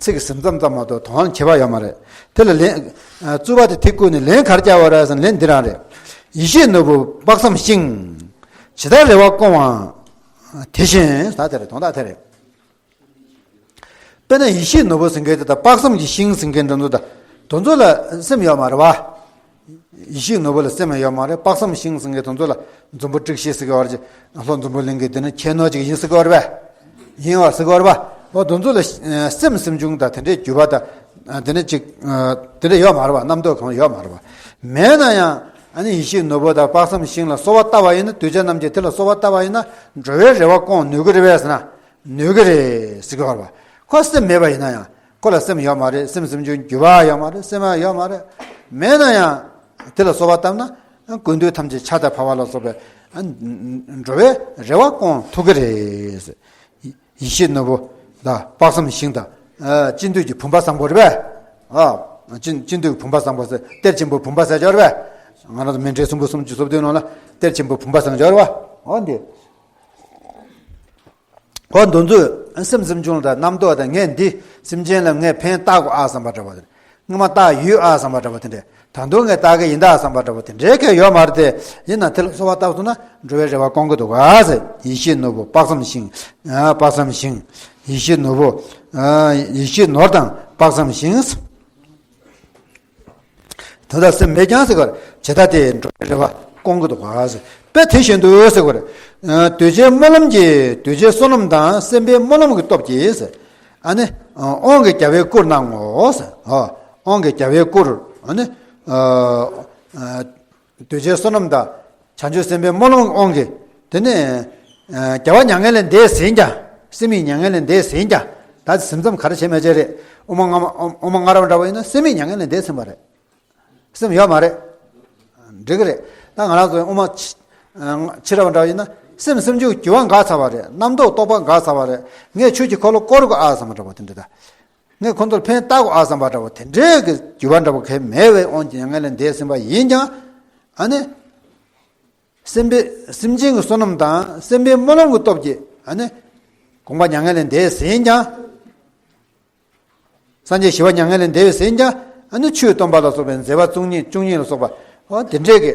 ཚིག་གི་ཟིན་མཚམས་ཙམ་མ་གཏོགས་དོན་ལ་ཁྱད་པར་ཡོད་མ་རེད། དེ་ལ་ལན། རྩོད་པ་དེ་དེ་བཀོད་ནས་ལན་ག་རེ་བརྒྱབ་པ་རེད་ཟེར་ན་ལན་འདི་རང་རེད། ཡེ་ཤེས་ནོར་བུ་དཔག་བསམ་ཤིང་། ཇི་ལྟར་རེ་བ་སྐོང་བ་དེ་བཞིན་ད་དེ་རེད། དོན་དག་དེ་རེད། དཔེར་ན་ཡེ་ཤེས་ནོར་བུ་ཟེར་མཁན་དེ་དང་དཔག་བསམ་གྱི་ཤིང་ཟེར་མཁན་དེ་ཚོ་དང་དེ་ཚོ་ལ་སེམས་ཡོད་མ་རེད་བ། ཡེ་ཤེས་ནོར་བུ་ལ་སེམས་ཡོད་མ་རེད། དཔག་བསམ་ཤིང་ཟེར་མཁན་དེ་ཚོ་ལ་འཛམ་བུ་ཊཱིཀ་ཤི་ཟེར་གི་བར་གྱི་ལྷོ་འཛམ་བུ་གླིང་གི་དེ་ནི་ཁྱད་ནོར་ཅིག་ཡིན་ཟེར་གི་བར་བས། ཡིན་བ་ཟེར་གི་བར་བ། འོ་དེ་ཚོ་ལ་སེམས་སེམས་བྱུང་དང་དེ་འདྲའི་འགྱུར་བ་དང་དེ་འདྲ་ཅིག་དེ་འདྲ་ཡོད་མ་རེད་བ། རྣམ་རྟོག་གང་ཡོད་མ་རེད་བ། མེད་ན་ཡང་ཨ་ནི་ཡེ་ཤེས་ནོར་བུ་དང་དཔག་བསམ་ཤིང་ལ་གསོལ་བ་བཏབ་པ་ཡིན་ན་གདུལ་བྱ་རྣམས་ཀྱིས་དེ་ལ་གསོལ་བ་བཏབ་པ་ཡིན་ན་འགྲོ་བའི་རེ་བ་སྐོང་ནུས་ཀྱི་རེད་བས་ཟེར་ན། ནུས་ཀྱི་རེད་ཟེར་གྱི་ཡོད་རེད་བ། ཁོ་སེམས་མེད་པ་ཡིན་ན་ཡང་ཁོ་ལ་སེམས་ཡོད་མ་རེད། སེམས་སེམས་བྱུང་འགྱུར་བ་ཡོད་མ་རེད། སེམས་ཡོད་མ་རེད། མེད་ན་ཡང་དེ་ལ་གསོལ་བ་བཏབ་ན་ཀུན་འདུས་ཐམས་ཅད་ཆགས་དང་འཕེལ་བ་ལ་སོགས་པའི་འགྲོ་བའི་རེ་བ་སྐོང་ཐུབ་ཀྱི་རེད། ཡེ་ཤེས་ནོར་བུ་དང་དཔག་བསམ་ཤིང་དང་སྤྱི་འདུས་ཀྱི་བུམ་པ་བཟང་པོ་རེད་པས། ཨ། སྤྱི་སྤྱི་འདུས་ཀྱི་བུམ་པ་བཟང་པོ་ཟེར་གཏེར་ཆེན་པོའི་བུམ་པ་ཟེར་གྱི་ཡོད་རེད་པས། ང་རང་ཚོ་མཎྜལ་གསུམ་པོ་སུམ་ཅུ་སོ་བདུན་ནང་ལ་གཏེར་ཆེན་པོའི་བུམ་པ་ཟེར་གྱི་ཡོད་རེད་པས། འོ་འདི། འོ་འདི་ཚོས་སེམས་སེམས་བྱུང་དང་རྣམ་རྟོག་དང་ངས་འདི་སེམས་ཅན་ལ་ངས་ཕན་བཏགས་དགོས་ཨ་བསམ་པ་འདྲ་བ་དེ། སྔོན་མ་བཏགས་ཡོད་ཨ་བསམ་པ་འདྲ་བ་དེ་འདྲས། ད་དུང་ངས་བཏགས་ཀྱི་ཡིན་ད་བསམ་པ་འདྲ་བ་དེ་འདྲས་གང་ཡོད་མ་རེད་དེ། ཡིན་ན་དེ་ལ་གསོལ་བ་བཏབ་སོང་ན་འགྲོ་བའི་རེ་བ་སྐོང་གི་འདུག་ག་ཟེར། ཡེ་ཤེས་ནོར་བུ་དཔག་བསམ་ཤིང་། ཨ། དཔག་བསམ་ཤིང་། ཡེ་ཤེས་ནོར་བུ། ཨ། ཡེ་ཤེས་ནོར་དང་དཔག་བསམ་ཤིང་། ད་ལྟ་སེམས་མེད་ཀྱང་ཟེར་བར་ཇི་ལྟ་སྟེ་འགྲོ་བའི་རེ་བ། སྐོང་གི་འདུག་ག་ཟེར། དཔེ་དེ་བཞིན་དུ་ཟེར་བ་རེད། གདུལ་བྱའི་སྨོན་ལམ་གྱིས་གདུལ་བྱའི་བསོད་ནམས་དང་སེམས་དཔའི་སྨོན་ལམ་གྱི་སྟོབས་ཀྱིས་ཟེར། ཨ་ནི་དབང་གི་རྒྱལ་བའི་སྐུར་སྣང་ངོ་ཟེར། དབང་གི་རྒྱལ་བའི་སྐུར། ཨ་ནི་གདུལ་བྱའི་བསོད་ནམས་དང་བྱང་ཆུབ་སེམས་དཔའི་སྨོན་ལམ་དབང་གིས། དེ་ནས་རྒྱལ་བ་མྱ་ངན་ལས་འདས་ཟིན་ཀྱང་། སེམས་ཉིད་མྱ་ངན་ལས་འདས་ཟིན་ཀྱང་། ད་སེམས་ཙམ་ག་རེ་བྱས་མ་བྱས་རེད། དབུ་མ་སྔ་མ་དབུ་མ་སྔ་རབས་འདྲ་བོ་ཡིན་ན་སེམས་ཉིད་མྱ་ངན་ལས་འདས་ཟིན་པ་རེད། སེམས་ཡོད་མ་རེད། འགྲིག་གི་རེད། ད་ང་རང་ཚོའི་དབུ་མ་ཕྱི་ཕྱི་རབས་འདྲ་བ་ཡིན་ན་སེམས་སེམས་བྱུང་འགྱུར་བ་འགག་ཚར་བ་རེད། རྣམ་རྟོག་རྟོག་པ་འགག་ཚར་བ་རེད། ངས་ཆོས་ཀྱི་འཁོར་ལོ་བསྐོར་དགོས་ཨ་བསམ་པ་འདྲ་བོ་དེ་འདྲ་ད། ངས་ཁོ་ཚོར་ཕན་བཏགས་དགོས་ཨ་བསམ་པ་འདྲ་བོ་དེ་འདྲའི་གི་འགྱུར་བ་འདྲ་བོ་གང་ཡང་མེད་པའི་དབང་གིས་མྱ་ངན་ལས་འདས་ཟིན་པ་ཡིན་ཀྱང་། ཨ་ནི། སེམས་དཔའི་སེམས་ཅན་གྱི་བསོད་ནམས་དང་སེམས་དཔའི་སྨོན་ལམ་གྱི་སྟོབས་ཀྱིས་ཨ་ནི། དགོངས་པ་མྱ་ངན་ལས་འདས་ཟིན་ཀྱང་། སངས་རྒྱས་ཞི་བ་མྱ་ངན་ལས་འདས་ཟིན་ཀྱང་། ཨ་ནི་ཆོས་སྟོན་པ་ལ་སོགས་པའི་མཛད་པ་བཅུ་གཉིས་བཅུ་གཉིས་ལ་སོགས་པ། འོ་དེ་འདྲས་ཀྱི།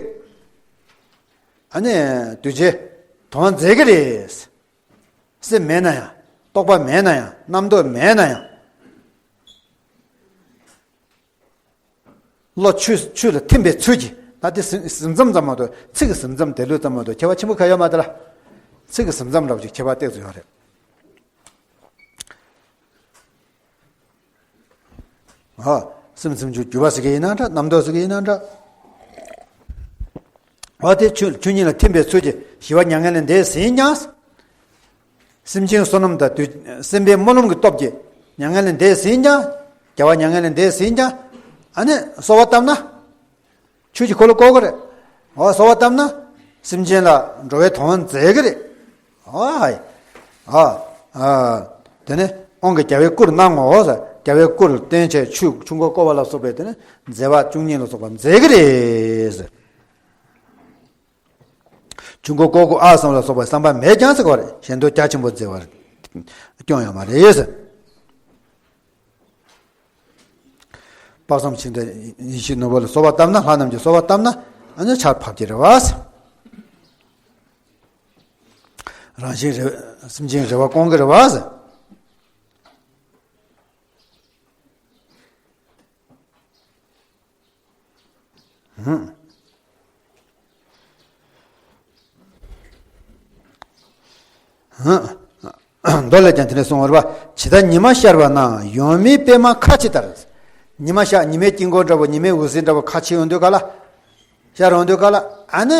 ཨ་ནི་གདུལ་བྱའི་དོན་མཛད་ཀྱི་རེད། སེམས་མེད་ན་ཡང་། རྟོག་པ་མེད་ན་ཡང་། རྣམ་རྟོག་མེད་ན་ཡང་། བློ་ཆོས་ཆོས་ལ་ཐིམ་པའི་ཚུལ་གྱིས། ད་དེ་ཟིན་ཟིན་མཚམས་ཙམ་མ་གཏོགས། ཚིག་གི་ཟིན་མཚམས་དེ་ལུགས་ཙམ་མ་གཏོགས་ཁྱད་པར་ཆེན་པོ་གང་ཡོད་མ་རེད་ལ། ཚིག་གི་ཟིན་མཚམས་འདྲ་བོ་ཅིག་ཁྱད་པར་ཏོག་ཙམ་ཡོད་རེད། ཨ། སེམས་སེམས་བྱུང་འགྱུར་བ་ཟེར་གྱི་ཡིན་ན་འདྲ། རྣམ་རྟོག་ཟེར་གྱི་ཡིན་ན་འདྲ། ཨ་དེ་ཆོས་ཆོས་ཉིད་ལ་ཐིམ་པའི་ཚུལ་གྱིས་ཞི་བ་མྱ་ངན་ལས་འདས་ཟིན་ཀྱང་། སེམས་ཅན་བསོད་ནམས་དང་དུ་སེམས་དཔའི་སྨོན་ལམ་གྱི་སྟོབས་ཀྱིས་མྱ་ངན་ལས་འདས་ཟིན་ཀྱང་། རྒྱལ་བ་མྱ་ངན་ལས་འདས་ཟིན་ཀྱང་། ཨ་ནི་གསོལ་བ་བཏབ་ན། ཆོས་ཀྱི་འཁོར་ལོ་བསྐོར་གི་རེད། འོ་གསོལ་བ་བཏབ་ན། སེམས་ཅན་ལ་འགྲོ་བའི་དོན་མཛད་གི་རེད། ཨ་ཨ་ཨ། དེ་ནས་དབང་གི་རྒྱལ་བའི་སྐུར་སྣང་ངོ་། རྒྱལ་བའི་སྐུར་བསྟན་བྱས་ཆོས་ཆོས་འཁོར་བསྐོར་བ་ལ་སོགས་པའི་དེ་ནས་མཛད་པ་བཅུ་གཉིས་ལ་སོགས་པ་མཛད་གི་རེད། ཆོས་འཁོར་བསྐོར་དགོས་ཨ་བསམ་ལ་སོགས་པའི་བསམ་པ་མེད་ཀྱང་ཟེར་བ་རེད། གཞན་དོན་རྒྱ་ཆེན་པོ་མཛད་པར་སྐྱོན་ཡོད་མ་རེད། དཔག་བསམ་ཤིང་རྟ་ཡིད་བཞིན་ནོར་བུ་ལ་གསོལ་བ་བཏབ་ན། ལྷ་རྣམས་ཀྱིས་གསོལ་བ་བཏབ་ན། ཨ་ནི་ཆར་ཕབ་ཀྱི་རེད་བ། རང་བཞིན་རེ་སེམས་ཅན་རེ་བ་སྐོང་གི་རེད་བ། མདོ་ལས་ཀྱང་དེ་ནས་གསུངས་པ་རེད་བ། ཇི་ལྟར་ཉི་མ་ཤར་བ་ན་ཡོང་མིའི་པད་མ་ཁ་ཕྱེ་ལྟར། ཉི་མ་ཤར། ཉི་མའི་དཀྱིལ་འཁོར་འདྲ་བོ། ཉི་མའི་འོད་ཟེར་འདྲ་བོ་ཁ་ཕྱེ་ཡོང་དུས་ག་ལ། ཤར་ཡོང་དུས་ག་ལ། ཨ་ནི།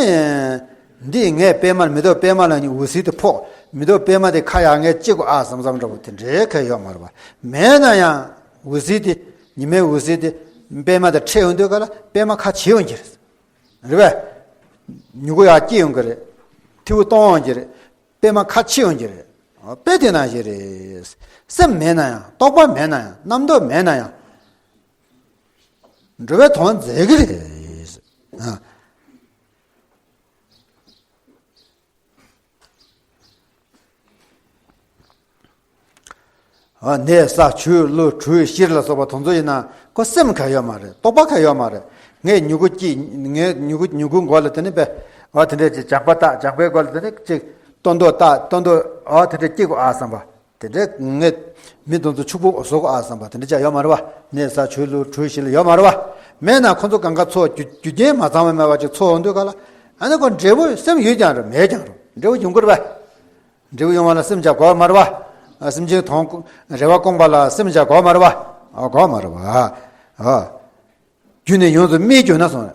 འདི་ངས་པད་མ་མེ་ཏོག་པད་མ་ལ་ནི་འོད་ཟེར་དེ་ཕོག་མེ་ཏོག་པད་མ་དེ་ཁ་ཡར་ངས་ཕྱེ་དགོས་ཨ་བསམ་བསམ་འདྲ་བོ་དེ་འདྲའི་ཁ་ཡོད་མ་རེད་བ། མེད་ན་ཡང་འོད་ཟེར་དེ། ཉི་མའི་འོད་ཟེར་དེ་པད་མ་དང་འཕྲད་ཡོང་དུས་ག་ལ་པད་མ་ཁ་ཕྱེ་ཡོང་གི་རེད། རེད་བས། མྱུ་གུ་ཡར་སྐྱེ་ཡོང་གི་རེད། ཐིའུ་གཏོང་ཡོང་གི་རེད། པད་མ་ཁ་ཕྱེ་ཡོང་གི་རེད། དཔེ་དེ་ནང་བཞིན་རེད། སེམས་མེད་ན་ཡང་། རྟོག་པ་མེད་ན་ཡང་། རྣམ་རྟོག་མེད་ན་ཡང་། འགྲོ་བའི་དོན་མཛད་ཀྱི་རེད། ཨ། ཨ། གནས་ས་ཆུ་ཀླུ་གྲུ་བཞི་ལ་སོགས་པ་དེ་ཚོ་ཡིན་ན་ཁོ་སེམས་གང་ཡོད་མ་རེད། རྟོག་པ་གང་ཡོད་མ་རེད། ངས་མྱུ་གུ་སྐྱེས། ངས་མྱུ་གུ་མྱུ་གུ་མགོ་ལ་དེ་ནས་པས། ཨ། དེ་འདྲས་ཅིག་ཇག་པ་བཏགས། ཇག་པའི་མགོ་ལ་དེ་ནས་ཅིག་སྟོན་ཐོག་བཏགས། སྟོན་ཐོག་ཨ་དེ་འདྲས་སྐྱེ་དགོས་ཨ་བསམ་པ། དེ་འདྲས་ངས་མི་དེ་ཚོ་ཕྱུག་པོ་བཟོ་དགོས་ཨ་བསམ་པ་དེ་འདྲས་ཅག་ཡོད་མ་རེད་བ། གནས་ས་ཆུ་ཀླུ་གྲུ་བཞི་ལ་ཡོད་མ་རེད་བ། མེད་ན་ཁོ་ཚོ་གང་ག་ཚོ་རྒྱུ་རྒྱུ་རྐྱེན་མ་ཚང་བ་མེད་པ་ཅིག་ཚོ་ཡོང་དུས་ག་ལ། ཨ་ནི་ཁོ་འབྲས་བུ་སེམས་ཡོད་ཀྱང་རེད། མེད་ཀྱང་རེད། འབྲས་བུ་ཡོང་གི་རེད་བ། འབྲས་བུ་ཡོང་བ་ལ་སེམས་ཅག་དགོས་མ་རེད་བ། ཨ། སེམས་ཅན་དོན་རེ་བ་སྐོང་བ་ལ་སེམས་ཅག་དགོས་མ་རེད་བ། ཨ། དགོས་མ་རེད་བ། ཨ། རྒྱུ་ནས་ཡོངས་སུ་སྨིན་གྱུར་ན་གསུངས།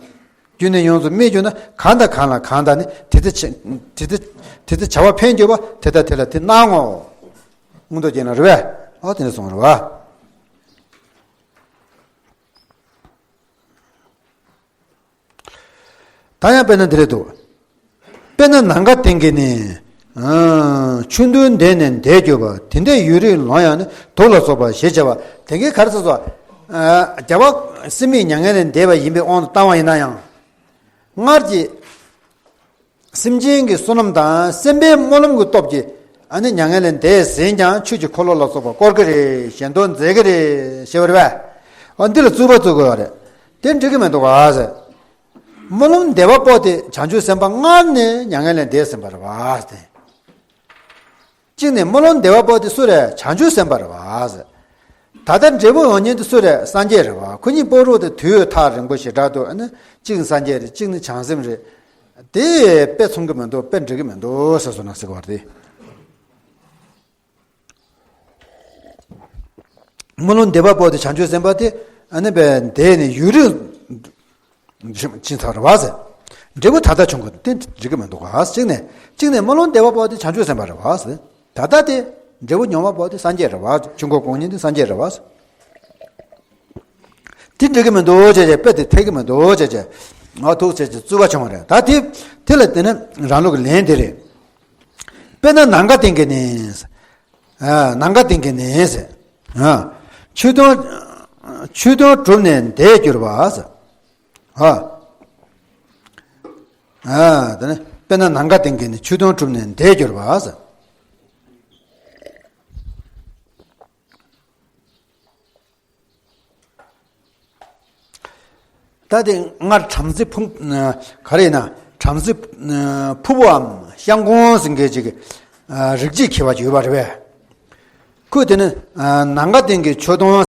རྒྱུ་ནས་ཡོངས་སུ་སྨིན་གྱུར་ན་གང་དང་གང་ལ་གང་དང་ནི་དེ་དེ་བྱ་དེ་དེ་དེ་དེ་བྱ་བ་ཕན་གྱུར་པ་དེ་དང་དེ་ལ་དེ་སྣང་ངོ་། མངོན་རྟོགས་རྒྱན་ལ་རེད་བས། ཨ། དེ་ནས་གསུངས་རེད་བ། ད་ཡང་དཔེར་ན་འདི་རེད་འདུག་དཔེར་ན་ནམ་མཁའ་སྟེང་གི་ནི། ཨ། ཆུ་འདུས་འདས་ནས་འདས་གྱུར་པ། དེ་འདྲའི་ཡུན་རིང་ལོང་ཡང་ནི། དུག་ལ་སོགས་པ་ཞེས་བྱ་བ། དེ་གའི་ག་རེ་ཟེར་སོ། ཨ། རྒྱལ་བ་སྲིད་མིག་མྱ་ངན་ལས་འདས་པ་ཡིན་པའི་དབང་དུ་བཏང་བ་ཡིན་ན་ཡང་། སྔར་གྱི་སེམས་ཅན་གྱི་བསོད་ནམས་དང་སེམས་དཔའི་སྨོན་ལམ་གྱི་སྟོབས་ཀྱིས། ཨ་ནི་མྱ་ངན་ལས་འདས་ཟིན་ཀྱང་ཆོས་ཀྱི་འཁོར་ལོ་ལ་སོགས་པ་བསྐོར་གྱི་རེད། གཞན་དོན་མཛད་ཀྱི་རེད་ཞེས་པ་རེད་པས། འོ་འདི་ལ་རྩོད་པ་རྩོད་དགོས་པ་རེད། དེ་འགྲིག་གི་མི་འདུག་ག་ཟེར། སྨོན་ལམ་བདེ་བ་པོ་དེ་བྱང་ཆུབ་སེམས་དཔའ་སྔར་ནས་མྱ་ངན་ལས་འདས་ཟིན་པ་རེད་པ་སྟེ། གཅིག་ནས་སྨོན་ལམ་བདེ་བ་པོ་དེ་སུ་རེད། བྱང་ཆུབ་སེམས་དཔའ་རེད་པ་ཟེར། ད་ལྟ་འབྲས་བུ་འོང་མཁན་དེ་སུ་རེད། སངས་རྒྱས་རེད་པ། ཁོ་གཉིས་པོ་རུ་དེ་དུས་ཐག་རིང་པོ་ཞེ་དྲག་འདུག་ཨ་ནི་གཅིག་ནི་སངས་རྒྱས་རེད། གཅིག་ནི་བྱང་སེམས་རེད། དེ་དཔེ་མཚུངས་ཀྱི་མི་འདུག་དཔེ་འགྲིག་གི་མི་འདུག་ཟེར་སོང་ན་ཟེར་བ་རེད། སྨོན་ལམ་འདེབས་པ་པོ་དེ་བྱང་ཆུབ་སེམས་དཔའ་དེ་ཨ་ནི་བས་འདས་ནས་ཡུན་རིང་ཕྱིན་ཚར་བ་ཟེར། འབྲས་བུ་ད་ལྟ་བྱུང་གི་དེ་འགྲིག་གི་མི་འདུག་ག་གཅིག་ནས་གཅིག་ནས་སྨོན་ལམ་འདེབས་པ་པོ་དེ་བྱང་ཆུབ་སེམས་དཔའ་རེད་བ་ཟེར། ད་ལྟ་དེ་འབྲས་བུ་མྱོང་བ་པོ་དེ་སངས་རྒྱས་རེད་བ། ཆོས་འཁོར་དགོངས་གཉེན་དེ་སངས་རྒྱས་རེད་བ་ཟེར། དེ་འགྲིག་གི་མི་འདུག་ཅེས་བྱས། དཔེ་དེ་འཐད་ཀྱི་མི་འདུག་ཅེས་བྱས། ང་ཐུག་ཅེས་བྱས་རྩོད་པ་བྱུང་བ་རེད། ད་དེ་དེ་ལ་བརྟེན་ནས་རང་ལུགས་ཀྱི་ལན་དེ་རེད། དཔེར་ན་ནམ་མཁའ་ལྡིང་གི་ནི། ཨ། ནམ་མཁའ་ལྡིང་གི་ནི་ཟེར། ཨ། ཆོས་དོན། ཆོས་དོན་གྲུབ་ནས་འདས་གྱུར་པ་ཟེར། ཨ། ཨ། དེ་ནི་དཔེར་ན་ནམ་མཁའ་ལྡིང་གི་ནི་ཆོས་དོན་གྲུབ་ནས་འདས་གྱུར་པ་ཟེར། ད་དེ་སྔར་བྲམ་ཟེ་ཕུང་། ག་རེ་ཡིན་ན་བྲམ་ཟེ་ཕུ་བོའམ་ཤམ་གོང་ཟེར་མཁན་ཅིག་རིག་བྱེད་མཁས་པ་ཅིག་ཡོད་པ་རེད་པས། ཁོས་དེ་ནི་ནམ་མཁའ་ལྡིང་གི་ཆོས་དོན་